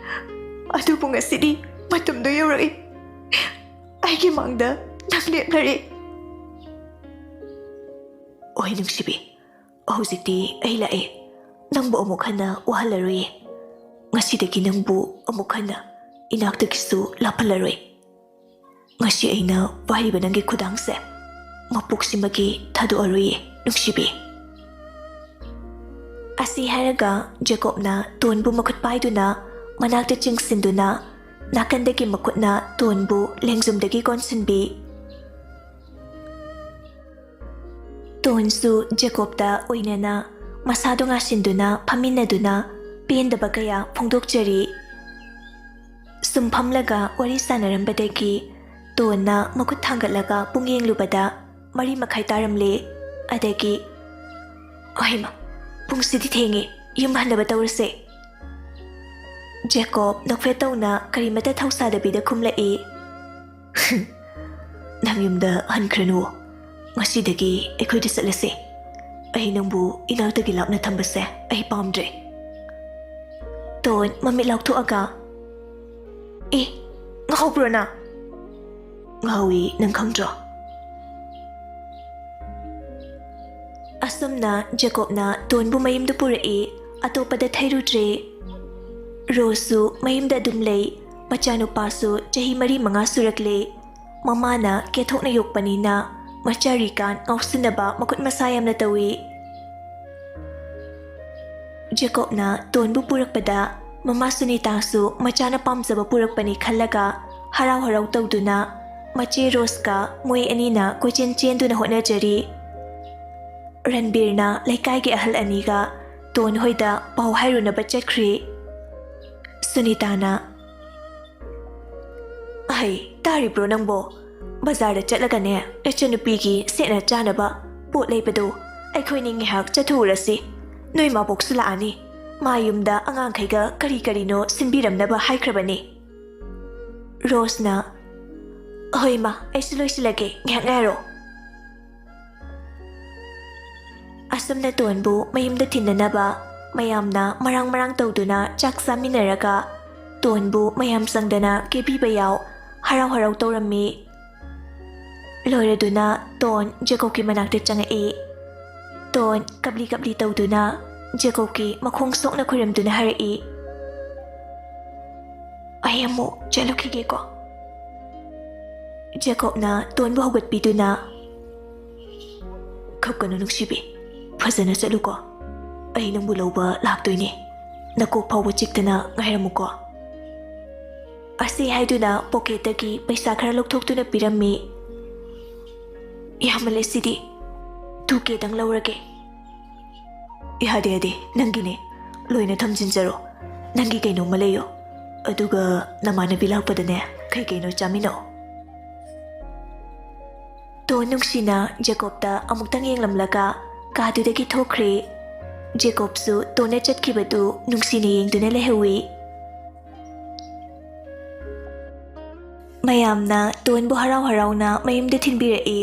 ꯑꯗꯨꯕꯨ ꯉꯁꯤꯗꯤ ꯃꯇꯝꯗꯣ ꯌꯧꯔꯛꯏ꯫ ꯑꯩꯒꯤ ꯃꯥꯡꯗ ꯅꯪ ꯂꯦꯞꯂꯔꯦ꯫ ꯑꯣꯏ ꯅꯨꯡꯁꯤꯕꯤ, ꯍꯧꯖꯤꯛꯇꯤ ꯑꯩ ꯂꯥꯛꯑꯦ꯫ ꯅꯪꯕꯨ ꯑꯃꯨꯛ ꯍꯟꯅ ꯋꯥꯍꯜꯂꯔꯣꯏꯌꯦ꯫ ꯉꯁꯤꯗꯒꯤ ꯅꯪꯕꯨ ꯑꯃꯨꯛ ꯍꯟꯅ ꯏꯅꯥꯛꯇꯒꯤꯁꯨ ꯂꯥꯞꯍꯜꯂꯔꯣꯏ꯫ ꯉꯁꯤ ꯑꯩꯅ ꯄꯥꯏꯔꯤꯕ ꯅꯪꯒꯤ ꯈꯨꯗꯥꯡꯁꯦ ꯃꯄꯣꯛꯁꯤꯃꯒꯤ ꯊꯥꯗꯣꯛꯑꯔꯣꯏꯌꯦ, ꯅꯨꯡꯁꯤꯕꯤ꯫" ꯑꯁꯤ ꯍꯥꯏꯔꯒ ꯖꯦꯀꯣꯕꯅ ꯇꯣꯟꯕꯨ ꯃꯈꯨꯠ ꯄꯥꯏꯗꯨꯅ ꯃꯅꯥꯛꯇ ꯆꯤꯡꯁꯤꯟꯗꯨꯅ ꯅꯥꯀꯟꯗꯒꯤ ꯃꯈꯨꯠꯅ ꯇꯣꯟꯕꯨ ꯂꯦꯡꯖꯨꯝꯗꯒꯤ ꯀꯣꯟꯁꯤꯟꯕꯤ꯫ ꯇꯣꯟꯁꯨ ꯖꯦꯀꯣꯕꯇ ꯑꯣꯏꯅꯅ ꯃꯁꯥꯗꯣ ꯉꯥꯁꯤꯟꯗꯨꯅ ꯐꯝꯃꯤꯟꯅꯗꯨꯅ ꯄꯦꯟꯗꯕ ꯀꯌꯥ ꯐꯣꯡꯗꯣꯛꯆꯔꯤ꯫ ꯁꯨꯝ ꯐꯝꯂꯒ ꯋꯥꯔꯤ ꯁꯥꯟꯅꯔꯝꯕꯗꯒꯤ ꯇꯣꯟꯅ ꯃꯈꯨꯠ ꯊꯥꯡꯒꯠꯂꯒ ꯄꯨꯡ ꯌꯦꯡꯂꯨꯕꯗ ꯃꯔꯤ ꯃꯈꯥꯏ ꯇꯥꯔꯝꯂꯦ꯫ ꯑꯗꯒꯤ, "ꯑꯣꯍꯩꯃ, ꯄꯨꯡꯁꯤꯗꯤ ꯊꯦꯡꯉꯦ, ꯌꯨꯝ ꯍꯟꯅꯕ ꯇꯧꯔꯁꯦ꯫" ꯖꯦꯀꯣꯕ ꯅꯣꯛꯐꯦꯠ ꯇꯧꯅ ꯀꯔꯤꯃꯇ ꯊꯧꯁꯥꯗꯕꯤꯗ ꯈꯨꯝꯂꯛꯏ꯫ "ꯅꯪ ꯌꯨꯝꯗ ꯍꯟꯈ꯭ꯔꯅꯨ꯫ ꯉꯁꯤꯗꯒꯤ ꯑꯩꯈꯣꯏꯗ ꯆꯠꯂꯁꯦ꯫ ꯑꯩ ꯅꯪꯕꯨ ꯏꯅꯥꯛꯇꯒꯤ ꯂꯥꯞꯅ ꯊꯝꯕꯁꯦ ꯑꯩ ꯄꯥꯝꯗ꯭ꯔꯦ꯫" ꯇꯣꯟ ꯃꯃꯤꯠ ꯂꯥꯎꯊꯣꯛꯑꯒ, "ꯑꯦ, ꯉꯥꯎꯕ꯭ꯔꯣ ꯅꯪ?" "ꯉꯥꯎꯏ, ꯅꯪ ꯈꯪꯗ꯭ꯔꯣ?" ꯑꯁꯨꯝꯅ ꯖꯦꯀꯣꯕꯅ ꯇꯣꯟꯕꯨ ꯃꯌꯨꯝꯗ ꯄꯨꯔꯛꯏ, ꯑꯇꯣꯞꯄꯗ ꯊꯩꯔꯨꯗ꯭ꯔꯦ꯫ ꯔꯣꯁꯁꯨ ꯃꯌꯨꯝꯗ ꯑꯗꯨꯝ ꯂꯩ, ꯃꯆꯥꯅꯨꯄꯥꯁꯨ ꯆꯍꯤ ꯃꯔꯤ ꯃꯉꯥ ꯁꯨꯔꯛꯂꯦ꯫ ꯃꯃꯥꯅ ꯀꯦꯊꯣꯛꯅ ꯌꯣꯛꯄꯅꯤꯅ ꯃꯆꯥꯔꯤꯀꯥꯟ ꯉꯥꯎꯁꯤꯟꯅꯕ ꯃꯈꯨꯠ ꯃꯁꯥ ꯌꯥꯝꯅ ꯇꯧꯏ꯫ ꯖꯦꯀꯣꯕꯅ ꯇꯣꯟꯕꯨ ꯄꯨꯔꯛꯄꯗ ꯃꯃꯥ ꯁꯨꯅꯤꯇꯥꯁꯨ ꯃꯆꯥꯅ ꯄꯥꯝꯖꯕ ꯄꯨꯔꯛꯄꯅꯤ ꯈꯜꯂꯒ ꯍꯔꯥꯎ ꯍꯔꯥꯎ ꯇꯧꯗꯨꯅ ꯃꯆꯦ ꯔꯣꯁꯀ ꯃꯣꯏ ꯑꯅꯤꯅ ꯀꯣꯏꯆꯦꯟ ꯆꯦꯟꯗꯨꯅ ꯍꯣꯠꯅꯖꯔꯤ꯫ ꯔꯟꯕꯤꯔꯅ ꯂꯩꯀꯥꯏꯒꯤ ꯑꯍꯜ ꯑꯅꯤꯒ ꯇꯣꯟ ꯍꯣꯏꯗ ꯄꯥꯎ ꯍꯥꯏꯔꯨꯅꯕ ꯆꯠꯈ꯭ꯔꯤ꯫ ꯁꯨꯅꯤꯇꯥꯅ, "ꯑꯍꯩ, ꯇꯥꯔꯤꯕ꯭ꯔꯣ ꯅꯪꯕꯣ? ꯕꯖꯥꯔꯗ ꯆꯠꯂꯒꯅꯦ, ꯅꯆꯟꯅꯨꯄꯤꯒꯤ ꯁꯦꯠꯅ ꯆꯥꯅꯕ ꯄꯣꯠ ꯂꯩꯕꯗꯣ ꯑꯩꯈꯣꯏꯅꯤ ꯉꯥꯏꯍꯥꯛ ꯆꯠꯊꯣꯛꯎꯔꯁꯤ꯫ ꯅꯣꯏ ꯃꯥꯕꯣꯛꯁꯨ ꯂꯥꯛꯑꯅꯤ꯫ ꯃꯥ ꯌꯨꯝꯗ ꯑꯉꯥꯡꯈꯩꯒ ꯀꯔꯤ ꯀꯔꯤꯅꯣ ꯁꯤꯟꯕꯤꯔꯝꯅꯕ ꯍꯥꯏꯈ꯭ꯔꯕꯅꯤ꯫" ꯔꯣꯁꯅ, "ꯍꯣꯏ ꯃꯥ, ꯑꯩꯁꯨ ꯂꯣꯏꯁꯤꯜꯂꯒꯦ, ꯉꯥꯏꯍꯥꯛ ꯉꯥꯏꯔꯣ꯫" ꯑꯁꯨꯝꯅ ꯇꯣꯟꯕꯨ ꯃꯌꯨꯝꯗ ꯊꯤꯟꯅꯅꯕ ꯃꯌꯥꯝꯅ ꯃꯔꯥꯡ ꯃꯔꯥꯡ ꯇꯧꯗꯨꯅ ꯆꯥꯛ ꯆꯥꯃꯤꯟꯅꯔꯒ ꯇꯣꯟꯕꯨ ꯃꯌꯥꯝ ꯆꯪꯗꯅ ꯀꯦꯕꯤꯕ ꯌꯥꯎ ꯍꯔꯥꯎ ꯍꯔꯥꯎ ꯇꯧꯔꯝꯃꯤ꯫ ꯂꯣꯏꯔꯗꯨꯅ ꯇꯣꯟ ꯖꯦꯀꯣꯕꯀꯤ ꯃꯅꯥꯛꯇ ꯆꯪꯉꯛꯏ꯫ ꯇꯣꯟ ꯀꯞꯂꯤ ꯀꯞꯂꯤ ꯇꯧꯗꯨꯅ ꯖꯦꯀꯣꯕꯀꯤ ꯃꯈꯣꯡ ꯁꯣꯛꯅ ꯈꯨꯔꯨꯝꯗꯨꯅ ꯍꯥꯏꯔꯛꯏ, "ꯑꯩ ꯑꯃꯨꯛ ꯆꯠꯂꯨꯈꯤꯒꯦꯀꯣ꯫" ꯖꯦꯀꯣꯕꯅ ꯇꯣꯟꯕꯨ ꯍꯧꯒꯠꯄꯤꯗꯨꯅ, "ꯈꯞꯀꯅꯨ ꯅꯨꯡꯁꯤꯕꯤ, ꯐꯖꯅ ꯆꯠꯂꯨꯀꯣ꯫ ꯑꯩ ꯅꯪꯕꯨ ꯂꯧꯕ ꯂꯥꯛꯇꯣꯏꯅꯦ꯫ ꯅꯀꯣꯛ ꯐꯥꯎꯕ ꯆꯤꯛꯇꯅ ꯉꯥꯏꯔꯝꯃꯨꯀꯣ꯫" ꯑꯁꯤ ꯍꯥꯏꯗꯨꯅ ꯄꯣꯀꯦꯠꯇꯒꯤ ꯄꯩꯁꯥ ꯈꯔ ꯂꯧꯊꯣꯛꯇꯨꯅ ꯄꯤꯔꯝꯃꯤ꯫ "ꯌꯥꯝꯃꯜꯂꯦ ꯁꯤꯗꯤ, ꯇꯨ ꯀꯦꯗꯪ ꯂꯧꯔꯒꯦ꯫" "ꯌꯥꯗꯦ, ꯌꯥꯗꯦ, ꯅꯪꯒꯤꯅꯦ, ꯂꯣꯏꯅ ꯊꯝꯖꯤꯟꯖꯔꯣ꯫ ꯅꯪꯒꯤ ꯀꯩꯅꯣꯝꯃ ꯂꯩꯌꯣ, ꯑꯗꯨꯒ ꯅꯃꯥꯟꯅꯕꯤ ꯂꯥꯛꯄꯗꯅꯦ ꯀꯩ ꯀꯩꯅꯣ ꯆꯥꯃꯤꯟꯅꯧ꯫" ꯇꯣꯟ ꯅꯨꯡꯁꯤꯅ ꯖꯦꯀꯣꯕꯇ ꯑꯃꯨꯛꯇꯪ ꯌꯦꯡꯂꯝꯂꯒ ꯀꯥꯗꯨꯗꯒꯤ ꯊꯣꯛꯈ꯭ꯔꯦ꯫ ꯖꯦꯀꯣꯕꯁꯨ ꯇꯣꯟꯅ ꯆꯠꯈꯤꯕꯗꯨ ꯅꯨꯡꯁꯤꯅ ꯌꯦꯡꯗꯨꯅ ꯂꯩꯍꯧꯏ꯫ ꯃꯌꯥꯝꯅ ꯇꯣꯟꯕꯨ ꯍꯔꯥꯎ ꯍꯔꯥꯎꯅ ꯃꯌꯨꯝꯗ ꯊꯤꯟꯕꯤꯔꯛꯏ꯫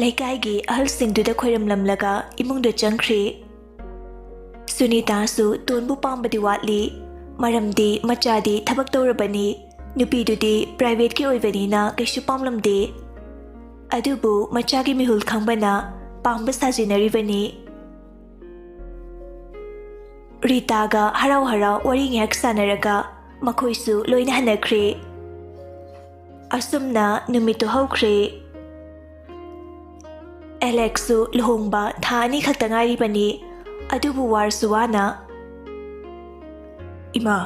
ꯂꯩꯀꯥꯏꯒꯤ ꯑꯍꯜꯁꯤꯡꯗꯨꯗ ꯈꯣꯏꯔꯝꯂꯝꯂꯒ ꯏꯃꯨꯡꯗ ꯆꯪꯈ꯭ꯔꯦ꯫ ꯁꯨꯅꯤꯇꯥꯁꯨ ꯇꯣꯟꯕꯨ ꯄꯥꯝꯕꯗꯤ ꯋꯥꯠꯂꯤ, ꯃꯔꯝꯗꯤ ꯃꯆꯥꯗꯤ ꯊꯕꯛ ꯇꯧꯔꯕꯅꯤ, ꯅꯨꯄꯤꯗꯨꯗꯤ ꯄ꯭ꯔꯥꯏꯚꯦꯠꯀꯤ ꯑꯣꯏꯕꯅꯤꯅ ꯀꯩꯁꯨ ꯄꯥꯝꯂꯝꯗꯦ꯫ ꯑꯗꯨꯕꯨ ꯃꯆꯥꯒꯤ ꯃꯤꯍꯨꯜ ꯈꯪꯕꯅ ꯄꯥꯝꯕ ꯁꯥꯖꯤꯟꯅꯔꯤꯕꯅꯤ꯫ ꯔꯤꯇꯥꯒ ꯍꯔꯥꯎ ꯍꯔꯥꯎ ꯋꯥꯔꯤ ꯉꯥꯏꯍꯥꯛ ꯁꯥꯟꯅꯔꯒ ꯃꯈꯣꯏꯁꯨ ꯂꯣꯏꯅ ꯍꯟꯅꯈ꯭ꯔꯦ꯫ ꯑꯁꯨꯝꯅ ꯅꯨꯃꯤꯠꯇꯨ ꯍꯧꯈ꯭ꯔꯦ꯫ ꯑꯦꯂꯦꯛꯁꯁꯨ ꯂꯨꯍꯣꯡꯕ ꯊꯥ ꯑꯅꯤ ꯈꯛꯇ ꯉꯥꯏꯔꯤꯕꯅꯤ, ꯑꯗꯨꯕꯨ ꯋꯥꯔꯁꯨ ꯋꯥꯅ, "ꯏꯃꯥ,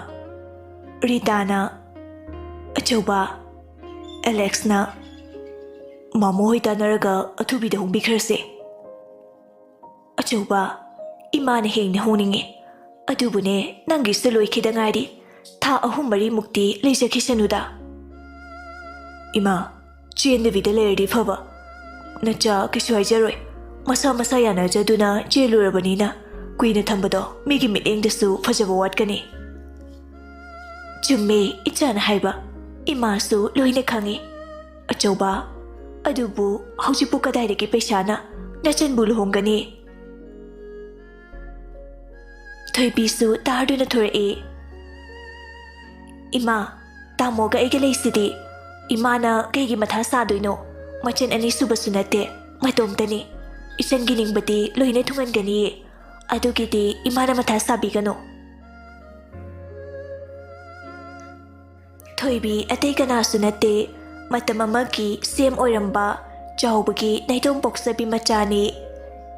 ꯔꯤꯇꯥꯅ ꯑꯆꯧꯕ, ꯑꯦꯂꯦꯛꯁꯅ ꯃꯥꯃꯣ ꯍꯣꯏ ꯇꯥꯟꯅꯔꯒ ꯑꯊꯨꯕꯤꯗ ꯍꯣꯡꯕꯤꯈ꯭ꯔꯁꯦ꯫ ꯑꯆꯧꯕ, ꯏꯃꯥꯅ ꯍꯦꯡꯅ ꯍꯣꯡꯅꯤꯡꯉꯤ꯫ ꯑꯗꯨꯕꯨꯅꯦ, ꯅꯪꯒꯤꯁꯨ ꯂꯣꯏꯈꯤꯗ ꯉꯥꯏꯔꯤ꯫ ꯊꯥ ꯑꯍꯨꯝ ꯃꯔꯤꯃꯨꯛꯇꯤ ꯂꯩꯖꯈꯤꯁꯅꯨꯗ꯫ ꯏꯃꯥ, ꯆꯦꯟꯗꯕꯤꯗ ꯂꯩꯔꯗꯤ ꯐꯕ꯫ ꯅꯆꯥ ꯀꯩꯁꯨ ꯍꯥꯏꯖꯔꯣꯏ꯫ ꯃꯁꯥ ꯃꯁꯥ ꯌꯥꯅꯖꯗꯨꯅ ꯆꯦꯜꯂꯨꯔꯕꯅꯤꯅ ꯀꯨꯏꯅ ꯊꯝꯕꯗꯣ ꯃꯤꯒꯤ ꯃꯤꯠꯌꯦꯡꯗꯁꯨ ꯐꯖꯕ ꯋꯥꯠꯀꯅꯤ꯫ ꯆꯨꯝꯃꯦ ꯏꯆꯥꯅ ꯍꯥꯏꯕ꯫ ꯏꯃꯥꯁꯨ ꯂꯣꯏꯅ ꯈꯪꯉꯤ꯫ ꯑꯆꯧꯕ, ꯑꯗꯨꯕꯨ ꯍꯧꯖꯤꯛꯄꯨ ꯀꯗꯥꯏꯗꯒꯤ ꯄꯩꯁꯥꯅ ꯅꯆꯟꯕꯨ ꯂꯨꯍꯣꯡꯒꯅꯤ? ꯊꯣꯏꯕꯤꯁꯨ ꯇꯥꯔꯗꯨꯅ ꯊꯣꯔꯛꯏ꯫ ꯏꯃꯥ, ꯇꯥꯃꯣꯒ ꯑꯩꯒ ꯂꯩꯁꯤꯗꯤ꯫ ꯏꯃꯥꯅ ꯀꯩꯒꯤ ꯃꯊꯥ ꯁꯥꯗꯣꯏꯅꯣ? ꯃꯆꯟ ꯑꯅꯤꯁꯨꯕꯁꯨ ꯅꯠꯇꯦ, ꯃꯇꯣꯝꯇꯅꯤ꯫ ꯏꯆꯟꯒꯤ ꯅꯤꯡꯕꯗꯤ ꯂꯣꯏꯅ ꯊꯨꯡꯍꯟꯒꯅꯤꯌꯦ꯫ ꯑꯗꯨꯒꯤꯗꯤ ꯏꯃꯥꯅ ꯃꯊꯥ ꯁꯥꯕꯤꯒꯅꯨ꯫ ꯊꯣꯏꯕꯤ ꯑꯇꯩ ꯀꯅꯥꯁꯨ ꯅꯠꯇꯦ, ꯃꯇꯝ ꯑꯃꯒꯤ ꯁꯤ ꯑꯦꯝ ꯑꯣꯏꯔꯝꯕ ꯆꯥꯎꯕꯒꯤ ꯅꯥꯏꯇꯣꯝ ꯄꯣꯛꯆꯕꯤ ꯃꯆꯥꯅꯤ꯫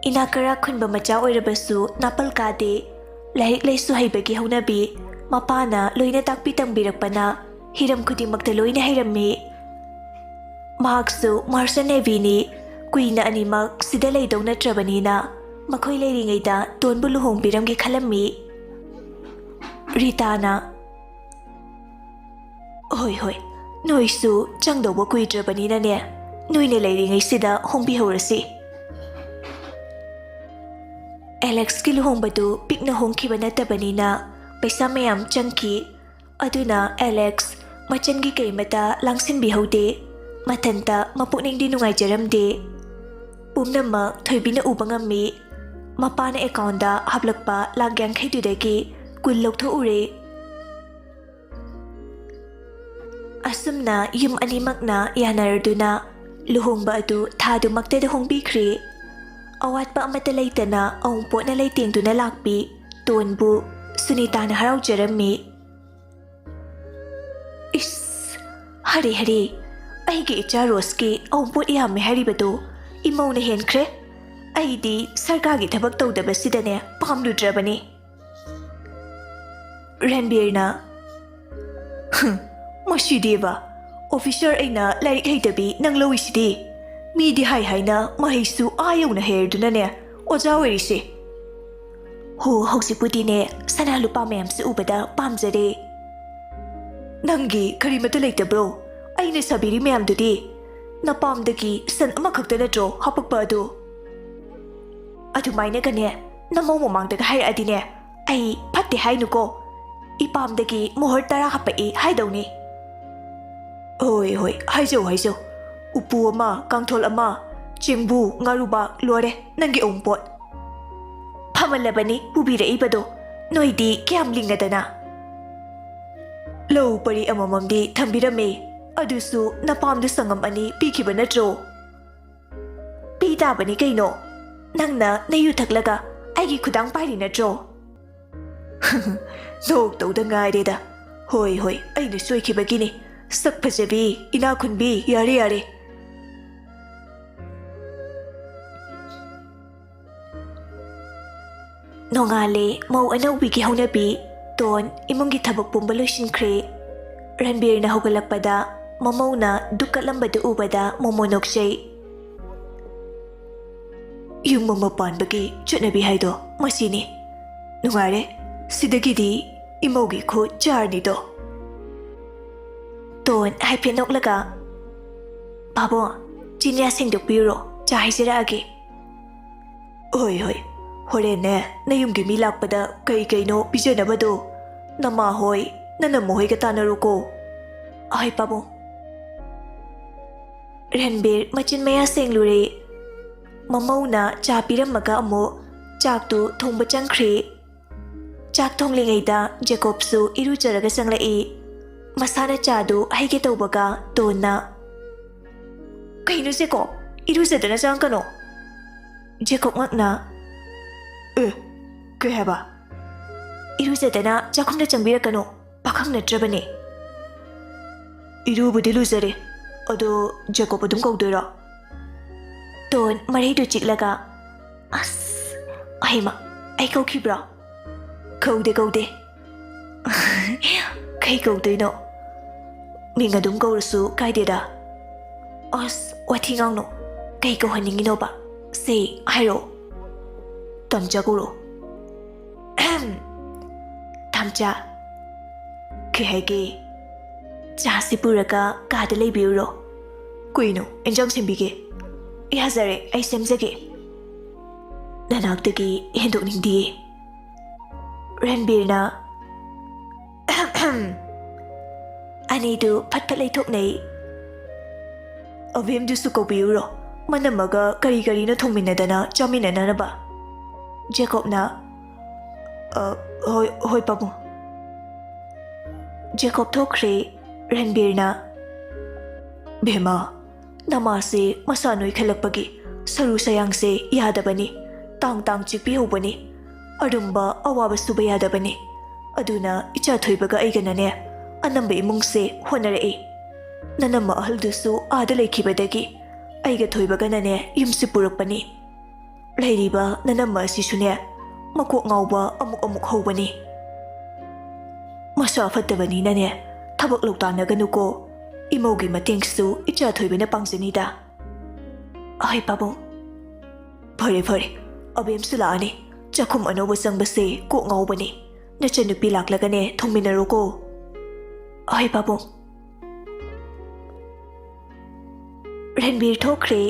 ꯏꯅꯥꯛ ꯀꯔꯥꯛ ꯈꯨꯟꯕ ꯃꯆꯥ ꯑꯣꯏꯔꯕꯁꯨ ꯅꯥꯄꯜ ꯀꯥꯗꯦ꯫ ꯂꯥꯏꯔꯤꯛ ꯂꯥꯏꯁꯨ ꯍꯩꯕꯒꯤ ꯍꯧꯅꯕꯤ ꯃꯄꯥꯅ ꯂꯣꯏꯅ ꯇꯥꯛꯄꯤ ꯇꯝꯕꯤꯔꯛꯄꯅ ꯍꯤꯔꯝ ꯈꯨꯗꯤꯡꯃꯛꯇ ꯂꯣꯏꯅ ꯍꯩꯔꯝꯃꯤ꯫ ꯃꯍꯥꯛꯁꯨ ꯃꯥꯔꯁꯟ ꯅꯦꯚꯤꯅꯤ꯫ ꯀꯨꯏꯅ ꯑꯅꯤꯃꯛ ꯁꯤꯗ ꯂꯩꯗꯧ ꯅꯠꯇ꯭ꯔꯕꯅꯤꯅ ꯃꯈꯣꯏ ꯂꯩꯔꯤꯉꯩꯗ ꯇꯣꯟꯕꯨ ꯂꯨꯍꯣꯡꯕꯤꯔꯝꯒꯦ ꯈꯜꯂꯝꯃꯤ꯫ ꯔꯤꯇꯥꯅ, "ꯍꯣꯏ, ꯍꯣꯏ, ꯅꯣꯏꯁꯨ ꯆꯪꯗꯧꯕ ꯀꯨꯏꯗ꯭ꯔꯕꯅꯤꯅꯅꯦ, ꯅꯣꯏꯅ ꯂꯩꯔꯤꯉꯩꯁꯤꯗ ꯍꯣꯡꯕꯤꯍꯧꯔꯁꯤ꯫" ꯑꯦꯂꯦꯛꯁꯀꯤ ꯂꯨꯍꯣꯡꯕꯗꯨ ꯄꯤꯛꯅ ꯍꯣꯡꯈꯤꯕ ꯅꯠꯇꯕꯅꯤꯅ ꯄꯩꯁꯥ ꯃꯌꯥꯝ ꯆꯪꯈꯤ꯫ ꯑꯗꯨꯅ ꯑꯦꯂꯦꯛꯁ ꯃꯆꯟꯒꯤ ꯀꯩꯃꯇ ꯂꯥꯡꯁꯤꯟꯕꯤꯍꯧꯗꯦ꯫ ꯃꯊꯟꯇ ꯃꯄꯨꯛꯅꯤꯡꯗꯤ ꯅꯨꯡꯉꯥꯏꯖꯔꯝꯗꯦ꯫ ꯄꯨꯝꯅꯃꯛ ꯊꯣꯏꯕꯤꯅ ꯎꯕ ꯉꯝꯃꯤ꯫ ꯃꯄꯥꯅ ꯑꯦꯀꯥꯎꯟꯗ ꯍꯥꯞꯂꯛꯄ ꯂꯥꯛ ꯌꯥꯡꯈꯩꯗꯨꯗꯒꯤ ꯀꯨꯟ ꯂꯧꯊꯣꯛꯎꯔꯦ꯫ ꯑꯁꯨꯝꯅ ꯌꯨꯝ ꯑꯅꯤꯃꯛꯅ ꯌꯥꯅꯔꯗꯨꯅ ꯂꯨꯍꯣꯡꯕ ꯑꯗꯨ ꯊꯥꯗꯨꯃꯛꯇꯗ ꯍꯣꯡꯕꯤꯈ꯭ꯔꯦ꯫ ꯑꯋꯥꯠꯄ ꯑꯃꯠꯇ ꯂꯩꯇꯅ ꯑꯋꯨꯡꯄꯣꯠꯅ ꯂꯩꯇꯦꯡꯗꯨꯅ ꯂꯥꯛꯄꯤ ꯇꯣꯟꯕꯨ ꯁꯨꯅꯤꯇꯥꯅ ꯍꯔꯥꯎꯖꯔꯝꯃꯤ꯫ ꯏꯁ, ꯍꯔꯦ ꯍꯔꯦ, ꯑꯩꯒꯤ ꯏꯆꯥ ꯔꯣꯁꯀꯤ ꯑꯋꯨꯡꯄꯣꯠ ꯌꯥꯝꯃꯦ ꯍꯥꯏꯔꯤꯕꯗꯨ ꯏꯃꯧꯅ ꯍꯦꯟꯈ꯭ꯔꯦ꯫ ꯑꯩꯗꯤ ꯁꯔꯀꯥꯔꯒꯤ ꯊꯕꯛ ꯇꯧꯗꯕꯁꯤꯗꯅꯦ ꯄꯥꯝꯂꯨꯗ꯭ꯔꯕꯅꯤ꯫ ꯔꯟꯕꯤꯔꯅ, "ꯍꯨꯝ, ꯑꯁꯤꯗꯤꯕ, ꯑꯣꯐꯤꯁꯔ ꯑꯩꯅ ꯂꯥꯏꯔꯤꯛ ꯍꯩꯇꯕꯤ ꯅꯪ ꯂꯧꯏꯁꯤꯗꯤ꯫ ꯃꯤꯗꯤ ꯍꯥꯏ ꯍꯥꯏꯅ ꯃꯍꯩꯁꯨ ꯑꯥ ꯌꯧꯅ ꯍꯩꯔꯗꯨꯅꯅꯦ ꯑꯣꯖꯥ ꯑꯣꯏꯔꯤꯁꯦ꯫ ꯍꯣ, ꯍꯧꯖꯤꯛꯄꯨꯗꯤꯅꯦ ꯁꯅꯥ ꯂꯨꯄꯥ ꯃꯌꯥꯝꯁꯨ ꯎꯕꯗ ꯄꯥꯝꯖꯔꯦ꯫ ꯅꯪꯒꯤ ꯀꯔꯤꯃꯠꯇ ꯂꯩꯇꯕ꯭ꯔꯣ? ꯑꯩꯅ ꯁꯥꯕꯤꯔꯤ ꯃꯌꯥꯝꯗꯨꯗꯤ꯫ ꯅꯄꯥꯝꯗꯒꯤ ꯁꯟ ꯑꯃꯈꯛꯇ ꯅꯠꯇ꯭ꯔꯣ ꯍꯥꯄꯛꯄ ꯑꯗꯨ? ꯑꯗꯨꯃꯥꯏꯅꯒꯅꯦ ꯅꯃꯧ ꯃꯃꯥꯡꯗꯒ ꯍꯥꯏꯔꯛꯑꯗꯤꯅꯦ, ꯑꯩ ꯐꯠꯇꯦ ꯍꯥꯏꯅꯨꯀꯣ꯫ ꯏꯄꯥꯝꯗꯒꯤ ꯃꯣꯍꯔ ꯇꯔꯥ ꯍꯥꯄꯛꯏ ꯍꯥꯏꯗꯧꯅꯤ꯫ ꯍꯣꯏ, ꯍꯣꯏ, ꯍꯥꯏꯖꯧ, ꯍꯥꯏꯖꯧ꯫ ꯎꯄꯨ ꯑꯃ, ꯀꯥꯡꯊꯣꯜ ꯑꯃ, ꯆꯦꯡꯕꯨ, ꯉꯥꯔꯨꯕꯥꯛ, ꯂꯣꯏꯔꯦ ꯅꯪꯒꯤ ꯑꯎꯟꯄꯣꯠ꯫ ꯐꯃꯜꯂꯕꯅꯤ ꯄꯨꯕꯤꯔꯛꯏꯕꯗꯣ꯫ ꯅꯣꯏꯗꯤ ꯀꯌꯥꯝ ꯂꯤꯡꯉꯗꯅ꯫ ꯂꯧ ꯄꯔꯤ ꯑꯃꯃꯝꯗꯤ ꯊꯝꯕꯤꯔꯝꯃꯦ, ꯑꯗꯨꯁꯨ ꯅꯄꯥꯝꯗ ꯁꯪꯉꯝ ꯑꯅꯤ ꯄꯤꯈꯤꯕ ꯅꯠꯇ꯭ꯔꯣ? ꯄꯤ ꯇꯥꯕꯅꯤ ꯀꯩꯅꯣ꯫ ꯅꯪꯅ ꯅꯌꯨ ꯊꯛꯂꯒ ꯑꯩꯒꯤ ꯈꯨꯗꯥꯡ ꯄꯥꯏꯔꯤ ꯅꯠꯇ꯭ꯔꯣ? ꯅꯣꯛꯇꯧꯗ ꯉꯥꯏꯔꯦꯗ꯫ ꯍꯣꯏ, ꯍꯣꯏ, ꯑꯩꯅ ꯁꯣꯏꯈꯤꯕꯒꯤꯅꯤ꯫ ꯁꯛ ꯐꯖꯕꯤ, ꯏꯅꯥꯛ ꯈꯨꯟꯕꯤ, ꯌꯥꯔꯦ, ꯌꯥꯔꯦ꯫ ꯅꯣꯡꯉꯥꯜꯂꯦ, ꯃꯧ ꯑꯅꯧꯕꯤꯒꯤ ꯍꯧꯅꯕꯤ꯫ ꯇꯣꯟ ꯏꯃꯨꯡꯒꯤ ꯊꯕꯛ ꯄꯨꯝꯕ ꯂꯣꯏꯁꯤꯟꯈ꯭ꯔꯦ꯫ ꯔꯟꯕꯤꯔꯅ ꯍꯧꯒꯠꯂꯛꯄꯗ ꯃꯃꯧꯅ ꯗꯨꯛ ꯀꯠꯂꯝꯕꯗꯨ ꯎꯕꯗ ꯃꯣꯃꯣ ꯅꯣꯛꯆꯩ꯫ ꯌꯨꯝ ꯑꯃ ꯄꯥꯟꯕꯒꯤ ꯆꯠꯅꯕꯤ ꯍꯥꯏꯗꯣ ꯃꯁꯤꯅꯤ꯫ ꯅꯨꯡꯉꯥꯏꯔꯦ, ꯁꯤꯗꯒꯤꯗꯤ ꯏꯃꯧꯒꯤ ꯈꯨꯠ ꯆꯥꯔꯅꯤꯗꯣ꯫ ꯇꯣꯟ ꯍꯥꯏꯐꯦꯠ ꯅꯣꯛꯂꯒ, "ꯄꯥꯕꯨꯡ, ꯆꯤꯟꯌꯥ ꯁꯦꯡꯗꯣꯛꯄꯤꯔꯨꯔꯣ, ꯆꯥ ꯍꯩꯖꯔꯛꯑꯒꯦ꯫" "ꯍꯣꯏ, ꯍꯣꯏ, ꯍꯣꯔꯦꯟꯅꯦ ꯅꯌꯨꯝꯒꯤ ꯃꯤ ꯂꯥꯛꯄꯗ ꯀꯩ ꯀꯩꯅꯣ ꯄꯤꯖꯅꯕꯗꯣ ꯅꯃꯥ ꯍꯣꯏ, ꯅꯅꯝꯃ ꯍꯣꯏꯒ ꯇꯥꯟꯅꯔꯣꯀꯣ꯫" "ꯍꯣꯏ ꯄꯥꯕꯨꯡ꯫" ꯔꯟꯕꯤꯔ ꯃꯆꯤꯟ ꯃꯌꯥ ꯁꯦꯡꯂꯨꯔꯦ꯫ ꯃꯃꯧꯅ ꯆꯥ ꯄꯤꯔꯝꯃꯒ ꯑꯃꯨꯛ ꯆꯥꯛꯇꯨ ꯊꯣꯡꯕ ꯆꯪꯈ꯭ꯔꯦ꯫ ꯆꯥꯛ ꯊꯣꯡꯂꯤꯉꯩꯗ ꯖꯦꯀꯣꯕꯁꯨ ꯏꯔꯨꯖꯔꯒ ꯆꯪꯂꯛꯏ꯫ ꯃꯁꯥꯅ ꯆꯥꯗꯨ ꯍꯩꯒꯦ ꯇꯧꯕꯒ ꯇꯣꯟꯅ, "ꯀꯩꯅꯣ ꯖꯦꯀꯣꯕ? ꯏꯔꯨꯖꯗꯅ ꯆꯪꯉꯛꯀꯅꯣ꯫" ꯖꯦꯀꯣꯕ ꯉꯛꯅ, "ꯑꯦ, ꯀꯩ ꯍꯥꯏꯕ?" "ꯏꯔꯨꯖꯗꯅ ꯆꯥꯛꯈꯨꯝꯗ ꯆꯪꯕꯤꯔꯛꯀꯅꯣ, ꯄꯥꯈꯪ ꯅꯠꯇ꯭ꯔꯕꯅꯦ꯫" "ꯏꯔꯨꯕꯨꯗꯤ ꯂꯨꯖꯔꯦ, ꯑꯗꯣ ꯖꯦꯀꯣꯕ ꯑꯗꯨꯝ ꯀꯧꯗꯣꯏꯔꯣ?" ꯇꯣꯟ ꯃꯔꯩꯗꯨ ꯆꯤꯛꯂꯒ, "ꯑꯁ, ꯑꯍꯩꯃ, ꯑꯩ ꯀꯧꯈꯤꯕ꯭ꯔꯣ?" "ꯀꯧꯗꯦ, ꯀꯧꯗꯦ꯫" "ꯀꯩ ꯀꯧꯗꯣꯏꯅꯣ?" ꯃꯤꯡ ꯑꯗꯨꯝ ꯀꯧꯔꯁꯨ ꯀꯥꯏꯗꯦꯗ꯫ ꯑꯁ, ꯋꯥꯊꯤ ꯉꯥꯡꯅꯣ꯫ ꯀꯩ ꯀꯧꯍꯟꯅꯤꯡꯉꯤꯅꯣꯕ? ꯁꯦ, ꯍꯥꯏꯔꯛꯑꯣ꯫ ꯇꯝꯆꯥ ꯀꯧꯔꯣ꯫ ꯑꯍꯝ꯫ ꯇꯝꯆꯥ꯫ ꯀꯩ ꯍꯥꯏꯒꯦ? ꯆꯥꯁꯤ ꯄꯨꯔꯒ ꯀꯥꯗ ꯂꯩꯕꯤꯔꯨꯔꯣ꯫ ꯀꯩꯅꯣ, ꯏꯟꯖꯥꯡ ꯁꯦꯝꯕꯤꯒꯦ꯫ ꯌꯥꯖꯔꯦ, ꯑꯩ ꯁꯦꯝꯖꯒꯦ꯫ ꯅꯅꯥꯛꯇꯒꯤ ꯍꯦꯟꯗꯣꯛꯅꯤꯡꯗꯤꯌꯦ꯫ ꯔꯟꯕꯤꯔꯅ ꯑꯅꯤꯗꯨ ꯐꯠ ꯐꯠ ꯂꯩꯊꯣꯛꯅꯩ꯫ ꯑꯕꯦꯝꯗꯨꯁꯨ ꯀꯧꯕꯤꯌꯨꯔꯣ? ꯃꯅꯝꯃꯒ ꯀꯔꯤ ꯀꯔꯤꯅꯣ ꯊꯣꯡꯃꯤꯟꯅꯗꯅ ꯆꯥꯃꯤꯟꯅꯅꯕ꯫ ꯖꯦꯀꯣꯕꯅ, "ꯑ, ꯍꯣꯏ, ꯍꯣꯏ, ꯄꯥꯕꯨꯡ꯫" ꯖꯦꯀꯣꯕ ꯊꯣꯛꯈ꯭ꯔꯦ꯫ ꯔꯟꯕꯤꯔꯅ, "ꯕꯦꯝꯃ, ꯅꯃꯥꯁꯦ ꯃꯁꯥ ꯅꯣꯏꯈꯠꯂꯛꯄꯒꯤ ꯁꯔꯨ ꯁꯌꯥꯡꯁꯦ ꯌꯥꯗꯕꯅꯤ, ꯇꯥꯡ ꯇꯥꯡ ꯆꯤꯛꯄꯤꯍꯧꯕꯅꯤ, ꯑꯔꯨꯝꯕ ꯑꯋꯥꯕ ꯁꯨꯕ ꯌꯥꯗꯕꯅꯤ꯫ ꯑꯗꯨꯅ ꯏꯆꯥ ꯊꯣꯏꯕꯒ ꯑꯩꯒꯅꯅꯦ ꯑꯅꯝꯕ ꯏꯃꯨꯡꯁꯦ ꯍꯣꯠꯅꯔꯛꯏ꯫ ꯅꯅꯝꯃ ꯑꯍꯜꯗꯨꯁꯨ ꯑꯥꯗ ꯂꯩꯈꯤꯕꯗꯒꯤ ꯑꯩꯒ ꯊꯣꯏꯕꯒꯅꯅꯦ ꯌꯨꯝꯁꯤ ꯄꯨꯔꯛꯄꯅꯤ꯫ ꯂꯩꯔꯤꯕ ꯅꯅꯝꯃ ꯑꯁꯤꯁꯨꯅꯦ ꯃꯀꯣꯛ ꯉꯥꯎꯕ ꯑꯃꯨꯛ ꯑꯃꯨꯛ ꯍꯧꯕꯅꯤ꯫ ꯃꯁꯥ ꯐꯠꯇꯕꯅꯤꯅꯅꯦ ꯊꯕꯛ ꯂꯧꯇꯥꯟꯅꯒꯅꯨꯀꯣ꯫ ꯏꯃꯧꯒꯤ ꯃꯇꯦꯡꯁꯨ ꯏꯆꯥ ꯊꯣꯏꯕꯅ ꯄꯥꯡꯖꯅꯤꯗ꯫" "ꯍꯣꯏ ꯄꯥꯕꯨꯡ꯫" "ꯐꯔꯦ ꯐꯔꯦ, ꯑꯕꯦꯝꯁꯨ ꯂꯥꯛꯑꯅꯤ꯫ ꯆꯥꯛꯈꯨꯝ ꯑꯅꯧꯕ ꯆꯪꯕꯁꯦ ꯀꯣꯛ ꯉꯥꯎꯕꯅꯤ꯫ ꯅꯆꯟꯅꯨꯄꯤ ꯂꯥꯛꯂꯒꯅꯦ ꯊꯣꯡꯃꯤꯟꯅꯔꯣꯀꯣ꯫" "ꯍꯣꯏ ꯄꯥꯕꯨꯡ꯫" ꯔꯟꯕꯤꯔ ꯊꯣꯛꯈ꯭ꯔꯦ꯫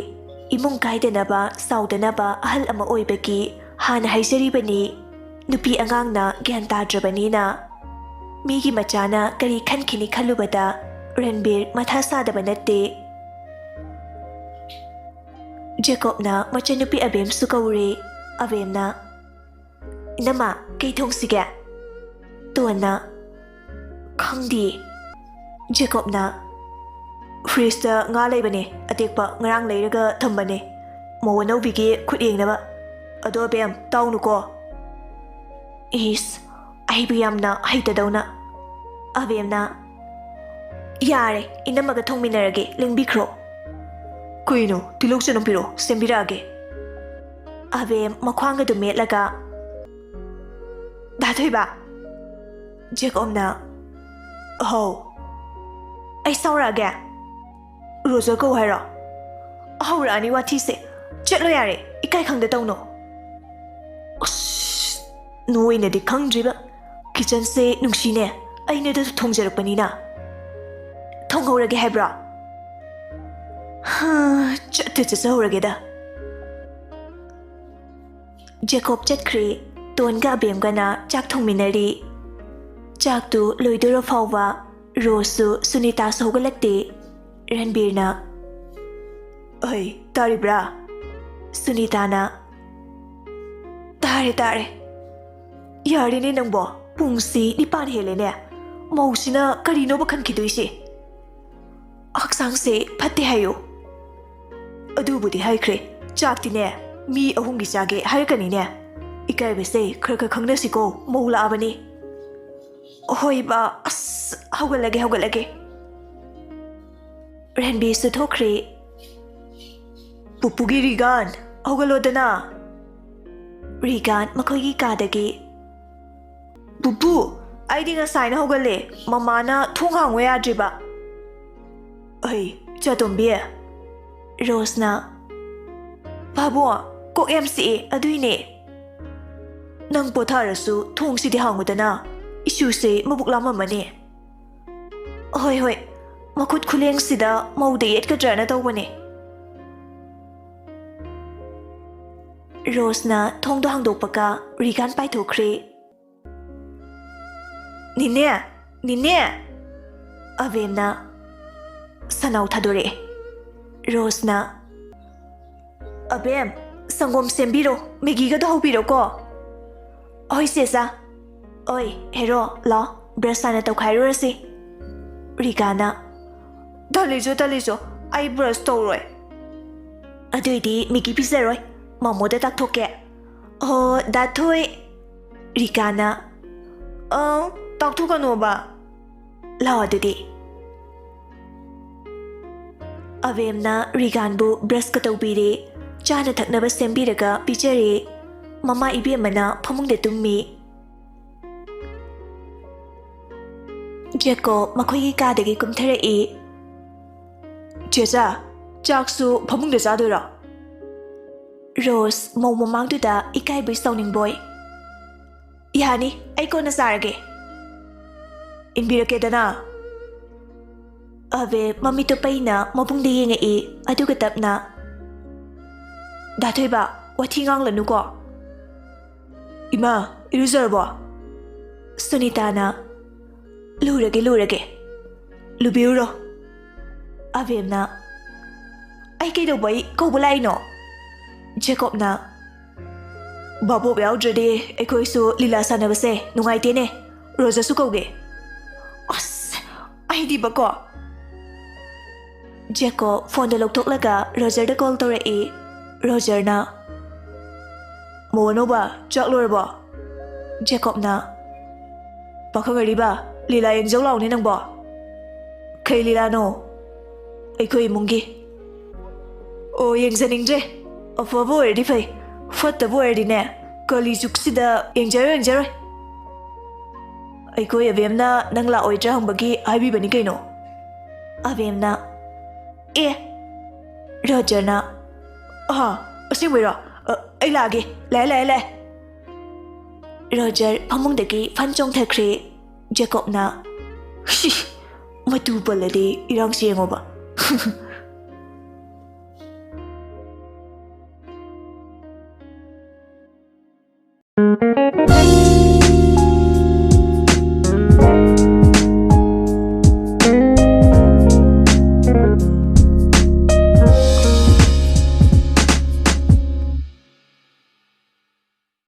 ꯏꯃꯨꯡ ꯀꯥꯏꯗꯅꯕ, ꯁꯥꯎꯗꯅꯕ ꯑꯍꯜ ꯑꯃ ꯑꯣꯏꯕꯒꯤ ꯍꯥꯟꯅ ꯍꯥꯏꯖꯔꯤꯕꯅꯤ꯫ ꯅꯨꯄꯤ ꯑꯉꯥꯡꯅ ꯒ꯭ꯌꯥꯟ ꯇꯥꯗ꯭ꯔꯕꯅꯤꯅ꯫ ꯃꯤꯒꯤ ꯃꯆꯥꯅ ꯀꯔꯤ ꯈꯟꯈꯤꯅꯤ ꯈꯜꯂꯨꯕꯗ ꯔꯟꯕꯤꯔ ꯃꯊꯥ ꯁꯥꯗꯕ ꯅꯠꯇꯦ꯫ ꯖꯦꯀꯣꯕꯅ ꯃꯆꯟꯅꯨꯄꯤ ꯑꯕꯦꯝꯁꯨ ꯀꯧꯔꯦ꯫ ꯑꯕꯦꯝꯅ, "ꯏꯅꯝꯃ, ꯀꯩ ꯊꯣꯡꯁꯤꯒꯦ?" ꯇꯣꯟꯅ, "ꯈꯪꯗꯤꯌꯦ꯫" ꯖꯦꯀꯣꯕꯅ, "ꯐ꯭ꯔꯤꯖꯇ ꯉꯥ ꯂꯩꯕꯅꯦ, ꯑꯇꯦꯛꯄ ꯉꯔꯥꯡ ꯂꯩꯔꯒ ꯊꯝꯕꯅꯦ, ꯃꯧ ꯑꯅꯧꯕꯤꯒꯤ ꯈꯨꯠ ꯌꯦꯡꯅꯕ꯫ ꯑꯗꯣ ꯑꯕꯦꯝ, ꯇꯥꯎꯅꯨꯀꯣ꯫" ꯏꯁ, ꯑꯩꯕꯨ ꯌꯥꯝꯅ ꯍꯩꯇꯗꯧꯅ꯫ ꯑꯕꯦꯝꯅ, "ꯌꯥꯔꯦ, ꯏꯅꯝꯃꯒ ꯊꯣꯡꯃꯤꯟꯅꯔꯒꯦ, ꯂꯦꯡꯕꯤꯈ꯭ꯔꯣ꯫" "ꯀꯩꯅꯣ, ꯇꯤꯜꯍꯧ ꯆꯅꯝ ꯄꯤꯔꯛꯑꯣ, ꯁꯦꯝꯕꯤꯔꯛꯑꯒꯦ꯫" ꯑꯕꯦꯝ ꯃꯈ꯭ꯋꯥꯡ ꯑꯗꯨ ꯃꯦꯠꯂꯒ, "ꯗꯥ ꯊꯣꯏꯕ꯫" ꯖꯦꯀꯣꯕꯅ, "ꯍꯥꯎ꯫" ꯑꯩ ꯁꯥꯎꯔꯛꯑꯒꯦ? ꯔꯣꯖꯔ ꯀꯧ ꯍꯥꯏꯔꯣ? ꯍꯧꯔꯛꯑꯅꯤ ꯋꯥꯊꯤꯁꯦ꯫ ꯆꯠꯂꯣ ꯌꯥꯔꯦ, ꯏꯀꯥꯏ ꯈꯪꯗ ꯇꯧꯅꯣ꯫ ꯑꯁ, ꯅꯣꯏꯅꯗꯤ ꯈꯪꯗ꯭ꯔꯤꯕ꯫ ꯀꯤꯆꯟꯁꯦ ꯅꯨꯡꯁꯤꯅꯦ, ꯑꯩꯅꯗꯁꯨ ꯊꯣꯡꯖꯔꯛꯄꯅꯤꯅ꯫ ꯊꯣꯡꯍꯧꯔꯒꯦ ꯍꯥꯏꯕ꯭ꯔꯣ? ꯍꯥ, ꯆꯠꯇ ꯆꯠꯆꯍꯧꯔꯒꯦꯗ꯫ ꯖꯦꯀꯣꯕ ꯆꯠꯈ꯭ꯔꯦ꯫ ꯇꯣꯟꯒ ꯑꯕꯦꯝꯒꯅ ꯆꯥꯛ ꯊꯣꯡꯃꯤꯟꯅꯔꯤ꯫ ꯆꯥꯛꯇꯨ ꯂꯣꯏꯗꯣꯔ ꯐꯥꯎꯕ ꯔꯣꯁꯁꯨ ꯁꯨꯅꯤꯇꯥꯁꯨ ꯍꯧꯒꯠꯂꯛꯇꯦ꯫ ꯔꯟꯕꯤꯔꯅ, "ꯑꯩ, ꯇꯥꯔꯤꯕ꯭ꯔꯥ?" ꯁꯨꯅꯤꯇꯥꯅ, "ꯇꯥꯔꯦ, ꯇꯥꯔꯦ꯫ ꯌꯥꯔꯦꯅꯦ ꯅꯪꯕꯣ, ꯄꯨꯡꯁꯤ ꯅꯤꯄꯥꯟ ꯍꯦꯜꯂꯦꯅꯦ꯫ ꯃꯧꯁꯤꯅ ꯀꯔꯤꯅꯣꯕ ꯈꯟꯈꯤꯗꯣꯏꯁꯦ? ꯍꯛꯆꯥꯡꯁꯦ ꯐꯠꯇꯦ ꯍꯥꯏꯌꯨ꯫" "ꯑꯗꯨꯕꯨꯗꯤ ꯍꯥꯏꯈ꯭ꯔꯦ, ꯆꯥꯛꯇꯤꯅꯦ ꯃꯤ ꯑꯍꯨꯝꯒꯤ ꯆꯥꯒꯦ ꯍꯥꯏꯔꯛꯀꯅꯤꯅꯦ꯫ ꯏꯀꯥꯏꯕꯁꯦ ꯈꯔ ꯈꯔ ꯈꯪꯅꯁꯤꯀꯣ, ꯃꯧ ꯂꯥꯛꯑꯕꯅꯤ꯫" "ꯍꯣꯏ ꯕꯥ, ꯑꯁ, ꯍꯧꯒꯠꯂꯒꯦ, ꯍꯧꯒꯠꯂꯒꯦ꯫" ꯔꯟꯕꯤꯔꯁꯨ ꯊꯣꯛꯈ꯭ꯔꯦ꯫ "ꯄꯨꯄꯨꯒꯤ ꯔꯤꯒꯥꯟ, ꯍꯧꯒꯠꯂꯣꯗꯅ꯫" ꯔꯤꯒꯥꯟ ꯃꯈꯣꯏꯒꯤ ꯀꯥꯗꯒꯤ, "ꯄꯨꯄꯨ, ꯑꯩꯗꯤ ꯉꯁꯥꯏꯅ ꯍꯧꯒꯠꯂꯦ, ꯃꯃꯥꯅ ꯊꯣꯡ ꯍꯥꯡꯉꯣ ꯌꯥꯗ꯭ꯔꯤꯕ꯫" "ꯑꯩ, ꯆꯥꯇꯣꯝꯕꯤ꯫" ꯔꯣꯁꯅ, "ꯄꯥꯕꯨꯡ, ꯀꯣꯛ ꯌꯥꯝ ꯆꯤꯛꯑꯦ, ꯑꯗꯨꯏꯅꯦ꯫" "ꯅꯪ ꯄꯣꯊꯥꯔꯁꯨ ꯊꯣꯡꯁꯤꯗꯤ ꯍꯥꯡꯉꯨꯗꯅ, ꯏꯁꯨꯁꯦ ꯃꯕꯨꯛ ꯂꯥꯝꯃꯝꯃꯅꯤ꯫" "ꯍꯣꯏ, ꯍꯣꯏ, ꯃꯈꯨꯠ ꯈꯨꯂꯦꯡꯁꯤꯗ ꯃꯧꯗ ꯌꯦꯠꯀꯗ꯭ꯔꯅ ꯇꯧꯕꯅꯦ꯫" ꯔꯣꯁꯅ ꯊꯣꯡꯗꯣ ꯍꯥꯡꯗꯣꯛꯄꯒ ꯔꯤꯒꯥꯟ ꯄꯥꯏꯊꯣꯛꯈ꯭ꯔꯦ꯫ "ꯅꯤꯅꯦ! ꯅꯤꯅꯦ!" ꯑꯕꯦꯝꯅ ꯁꯅꯥꯎ ꯊꯥꯗꯣꯔꯛꯑꯦ꯫ ꯔꯣꯁꯅ, "ꯑꯕꯦꯝ, ꯁꯪꯒꯣꯝ ꯁꯦꯝꯕꯤꯔꯣ, ꯃꯦꯒꯤꯒꯗꯣ ꯍꯧꯕꯤꯔꯣꯀꯣ꯫" "ꯍꯣꯏ ꯆꯦꯆꯥ꯫" "ꯑꯣꯏ, ꯍꯦꯔꯣ, ꯂꯥꯎ, ꯕ꯭ꯔꯁ ꯍꯥꯟꯅ ꯇꯧꯈꯥꯏꯔꯨꯔꯁꯤ꯫" ꯔꯤꯀꯥꯅ, "ꯇꯜꯂꯤꯆꯣ, ꯇꯜꯂꯤꯆꯣ, ꯑꯩ ꯕ꯭ꯔꯁ ꯇꯧꯔꯣꯏ꯫" "ꯑꯗꯨꯏꯗꯤ ꯃꯦꯒꯤ ꯄꯤꯖꯔꯣꯏ, ꯃꯃꯣꯗ ꯇꯥꯛꯊꯣꯛꯀꯦ꯫" "ꯑꯣ, ꯗꯥ ꯊꯣꯏ꯫" ꯔꯤꯀꯥꯅ, "ꯑ, ꯇꯥꯛꯊꯣꯛꯀꯅꯣꯕ꯫" "ꯂꯥꯛꯑꯣ ꯑꯗꯨꯗꯤ꯫" ꯑꯕꯦꯝꯅ ꯔꯤꯒꯥꯟꯕꯨ ꯕ꯭ꯔꯁꯀ ꯇꯧꯕꯤꯔꯦ, ꯆꯥꯅ ꯊꯛꯅꯕ ꯁꯦꯝꯕꯤꯔꯒ ꯄꯤꯖꯔꯦ꯫ ꯃꯃꯥ ꯏꯕꯦꯝꯃꯅ ꯐꯃꯨꯡꯗ ꯇꯨꯝꯃꯤ꯫ ꯖꯦꯀꯣꯕ ꯃꯈꯣꯏꯒꯤ ꯀꯥꯗꯒꯤ ꯀꯨꯝꯊꯔꯛꯏ꯫ "ꯆꯦꯆꯥ, ꯆꯥꯛꯁꯨ ꯐꯃꯨꯡꯗ ꯆꯥꯗꯣꯏꯔꯣ?" ꯔꯣꯖ ꯃꯧ ꯃꯃꯥꯡꯗꯨꯗ ꯏꯀꯥꯏꯕꯣꯏ ꯁꯥꯎꯅꯤꯡꯕꯣꯏ꯫ "ꯌꯥꯅꯤ, ꯑꯩ ꯀꯣꯟꯅ ꯆꯥꯔꯒꯦ꯫ ꯏꯟꯕꯤꯔꯛꯀꯦꯗꯅ꯫" ꯑꯕꯦ ꯃꯃꯤꯠꯇꯣ ꯄꯩꯅ ꯃꯕꯨꯡꯗ ꯌꯦꯡꯉꯛꯏ, ꯑꯗꯨꯒ ꯇꯞꯅ, "ꯗꯥ ꯊꯣꯏꯕ, ꯋꯥꯊꯤ ꯉꯥꯡꯂꯅꯨꯀꯣ꯫" "ꯏꯃꯥ, ꯏꯔꯨꯖꯔꯕꯣ?" ꯁꯨꯅꯤꯇꯥꯅ, "ꯂꯨꯔꯒꯦ, ꯂꯨꯔꯒꯦ꯫ ꯂꯨꯕꯤꯔꯨꯔꯣ꯫" ꯑꯕꯦꯝꯅ, "ꯑꯩ ꯀꯩꯗꯧꯕꯩ ꯀꯧꯕ ꯂꯥꯛꯏꯅꯣ?" ꯖꯦꯀꯣꯕꯅ, "ꯚꯥꯕꯣꯛ ꯌꯥꯎꯗ꯭ꯔꯗꯤ ꯑꯩꯈꯣꯏꯁꯨ ꯂꯤꯂꯥ ꯁꯥꯟꯅꯕꯁꯦ ꯅꯨꯡꯉꯥꯏꯇꯦꯅꯦ꯫ ꯔꯣꯖꯔꯁꯨ ꯀꯧꯒꯦ꯫" "ꯑꯁ, ꯑꯩꯗꯤꯕꯀꯣ꯫" ꯖꯦꯀꯣꯕ ꯐꯣꯟꯗꯣ ꯂꯧꯊꯣꯛꯂꯒ ꯔꯣꯖꯔꯗ ꯀꯣꯜ ꯇꯧꯔꯛꯏ꯫ ꯔꯣꯖꯔꯅ, "ꯃꯧ ꯑꯅꯧꯕ, ꯆꯥꯛ ꯂꯣꯏꯔꯕꯣ?" ꯖꯦꯀꯣꯕꯅ, "ꯄꯥꯈꯪ ꯑꯔꯤꯕ, ꯂꯤꯂꯥ ꯌꯦꯡꯖꯧ ꯂꯥꯎꯅꯦ ꯅꯪꯕꯣ꯫" "ꯀꯩ ꯂꯤꯂꯥꯅꯣ?" "ꯑꯩꯈꯣꯏ ꯏꯃꯨꯡꯒꯤ꯫" "ꯑꯣ, ꯌꯦꯡꯖꯅꯤꯡꯗ꯭ꯔꯦ꯫ ꯑꯐꯕ ꯑꯣꯏꯔꯗꯤ ꯐꯩ, ꯐꯠꯇꯕ ꯑꯣꯏꯔꯗꯤꯅꯦ, ꯀꯂꯤ ꯖꯨꯒꯁꯤꯗ ꯌꯦꯡꯖꯔꯣꯏ, ꯌꯦꯡꯖꯔꯣꯏ꯫" "ꯑꯩꯈꯣꯏ ꯑꯕꯦꯝꯅ ꯅꯪ ꯂꯥꯛꯑꯣꯏꯗ꯭ꯔꯥ ꯍꯪꯕꯒꯤ ꯍꯥꯏꯕꯤꯕꯅꯤ ꯀꯩꯅꯣ꯫" ꯑꯕꯦꯝꯅ, "ꯑꯦ꯫" ꯔꯣꯖꯔꯅ, "ꯑꯍꯥ, ꯑꯁꯦꯡꯕꯩꯔꯣ? ꯑ, ꯑꯩ ꯂꯥꯛꯑꯒꯦ꯫ ꯂꯥꯛꯑꯦ, ꯂꯥꯛꯑꯦ, ꯂꯥꯛꯑꯦ꯫" ꯔꯣꯖꯔ ꯐꯃꯨꯡꯗꯒꯤ ꯐꯟ ꯆꯣꯡꯊꯈ꯭ꯔꯦ꯫ ꯖꯦꯀꯣꯕꯅ, "ꯁꯤ, ꯃꯇꯨ ꯄꯜꯂꯗꯤ ꯏꯔꯥꯡꯁꯤ ꯌꯦꯡꯉꯣꯕ꯫"